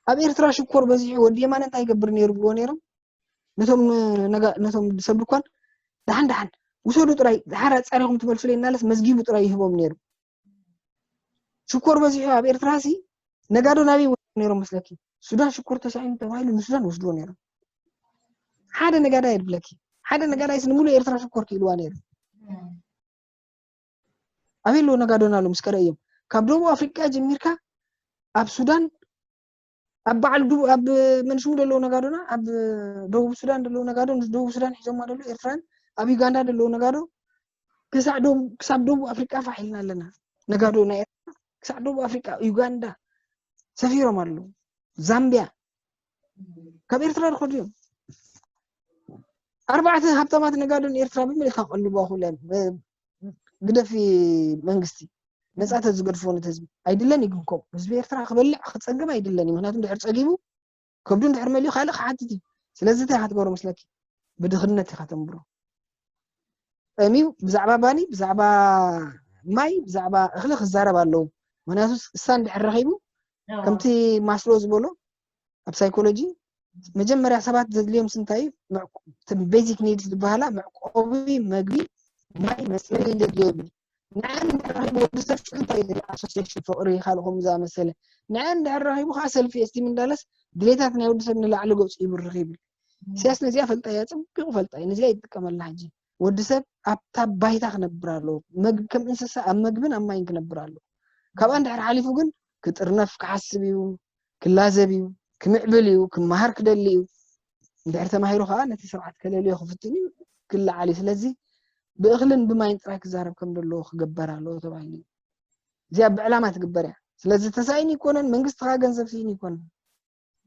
ኣብ ኤርትራ ሽኮር በዚሑ ወዲ የማነ እንታይ ይገብር ነይሩ ብልዎ ነይሮም ነቶም ነጋ- ነቶም ሰብ ድኳን ደሓን ደሓን ውሰዱ ጥራይ ድሓር ኣጻሪኹም ትመልሱለይ እናለስ መዝጊቡ ጥራይ ይህቦም ነይሩ። ሽኮር በዚሑ ኣብ ኤርትራ ሲ ነጋዶ ናበይ ወስዱ ነይሮም መስለኪ? ሱዳን ሽኮር ተሳኢኑ ተባሂሉ ንሱዳን ወስድዎ ነይሮም። ሓደ ነጋዳይ የድብለኪ ሓደ ነጋዳይ ሲ ንሙሉ ኤርትራ ሽኮር ክኢልዋ ነይሩ። ኣበይ ኣለዉ ነጋዶና ኣሎ ምስ ከረእዮም ካብ ደቡብ ኣፍሪቃ ጀሚርካ ኣብ ሱዳን ኣብ በዓል ዱ ኣብ መንሽሙ ደለዉ ነጋዶና ኣብ ደቡብ ሱዳን ደለዉ ነጋዶ ምስ ደቡብ ሱዳን ሒዞማ ደለዉ ኤርትራን ኣብ ዩጋንዳ ደለዉ ነጋዶ ክሳዕ ደቡብ ክሳብ ደቡብ ኣፍሪቃ ፋሕ ኢልና ኣለና። ነጋዶ ናይ ኤርትራ ክሳዕ ደቡብ ኣፍሪቃ ዩጋንዳ ሰፊሮም ኣለዉ። ዛምቢያ ካብ ኤርትራ ዝኸዱ እዮም። ኣርባዕተ ሃብታማት ነጋዶ ንኤርትራ ብምልእታ ቀልቦ ኩለን ግደፊ መንግስቲ ነፃ ተዝገድፎ ነቲ ህዝቢ ኣይድለን እዩ ግን ከምኡ ህዝቢ ኤርትራ ክበልዕ ክፀግብ ኣይድለን እዩ ምክንያቱ ድሕር ፀጊቡ ከብዱ ድሕር መሊኡ ካልእ ክሓትት እዩ። ስለዚ እንታይ ኢካ ትገብሮ መስለኪ ብድኽነት ኢካ ተንብሮ። ጠምዩ ብዛዕባ ባኒ ብዛዕባ ማይ ብዛዕባ እክሊ ክዛረብ ኣለዎ። ምክንያቱ እሳ እንድሕር ረኪቡ ከምቲ ማስሎ ዝበሎ ኣብ ሳይኮሎጂ መጀመርያ ሰባት ዘድልዮም ስንታይ ቤዚክ ኒድስ ዝበሃላ መዕቆቢ መግቢ ማይ መፅለሊ ዘድልዮም እዩ። ንዐን እንድሕር ረኪቡ ወዲ ሰብ ሽዑ እንታይ ይደሊ ኣሶሴሽን ፍቅሪ ካልእ ከምኡ ዝኣመሰለ ንዐን እንድሕር ረኪቡ ከዓ ሰልፊ ኤስቲም እንዳለስ ድሌታት ናይ ወዲ ሰብ ንላዕሊ ገፁ ይብርኽ ይብል። ኢሳያስ ነዚኣ ፈልጣ እያ ፅቡቅ ፈልጣ እዩ ነዚኣ ይጥቀመላ ሕጂ ወዲ ሰብ ኣብታ ባይታ ክነብር ኣለዎ መግ- ከም እንስሳ ኣብ መግብን ኣብ ማይን ክነብር ኣለዎ። ካብኣ እንድሕር ሓሊፉ ግን ክጥርነፍ ክሓስብ እዩ ክላዘብ እዩ ክምዕብል እዩ ክመሃር ክደሊ እዩ። እንድሕር ተማሂሩ ከዓ ነቲ ስርዓት ከለልዮ ክፍትን እዩ ክለዓል እዩ። ስለዚ ብእኽልን ብማይን ጥራይ ክዛረብ ከም ዘለዎ ክግበር ኣለዎ ተባሂሉ እዩ። እዚኣ ብዕላማ ትግበር እያ። ስለዚ ተሳኢኑ ይኮነን መንግስቲ ከዓ ገንዘብ ስኢኑ ይኮነን።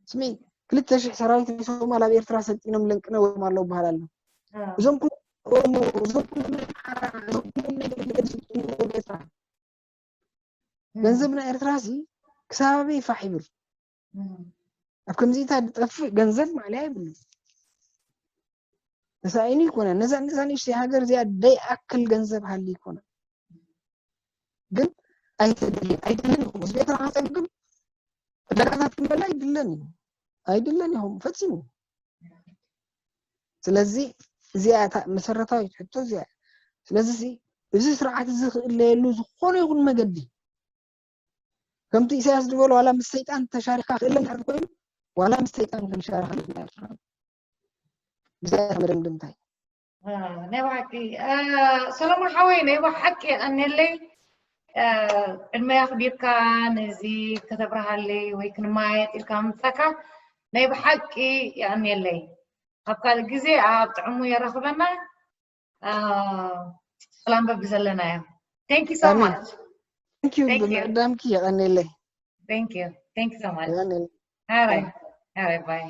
ስሚ ክልተ ሽሕ ሰራዊት ናይ ሶማል ኣብ ኤርትራ ሰልጢኖም ለንቅነ ወም ኣለዉ በሃል ኣሎ። እዞም ኩ- እዞም ኩ- እዞም ኩ- እዞም ኩ- ገንዘብ ናይ ኤርትራ ሲ ክሳብ ኣበይ ፋሕ ይብል ኣብ ከምዚኢታ ዝጠፍእ ገንዘብ ማዕለያ ይብሉ። ተሳኢኑ ይኮነ ነዛ ነዛ ንእሽተይ ሃገር እዚኣ ደይኣክል ገንዘብ ሃሊ ይኮነ ግን ኣይተደልየ ኣይደልን ይኹም ህዝቢ ኤርትራ ከፀግም ዕዳጋታት ክንበላ ኣይድለን እዩ ኣይድለን ኢኹም ፈፂሙ። ስለዚ እዚኣ እታ መሰረታዊት ሕቶ እዚኣ ስለዚ እዚ ስርዓት እዚ ክእለየሉ ዝኾነ ይኹን መገዲ ከምቲ ኢሳያስ ዝበሎ ዋላ ምስ ሰይጣን ተሻሪካ ክእለ እንድሕር ኮይኑ ዋላ ምስ ሰይጣን ክንሻረክ ንኽእል ኢና። ብዛዕባ መደምደምታይ ናይ ብሓቂ ሰሎሞን ሓወይ ናይ ብሓቂ የቀንየለይ ዕድመ ኣኽቢርካ ነዚ ከተብርሃለይ ወይ ክንማየጥ ኢልካ ምምፃእካ ናይ ብሓቂ የቀንየለይ። ኣብ ካልእ ግዜ ኣብ ጥዕሙ የራኽበና። ሰላም በብዘለናዮ። Thank you so ኣሜን። Much. Thank you Thank you. ብምዕዳምኪ የቐንየለይ Thank you. Thank you so much. የቐንየለይ All right. All right. Bye.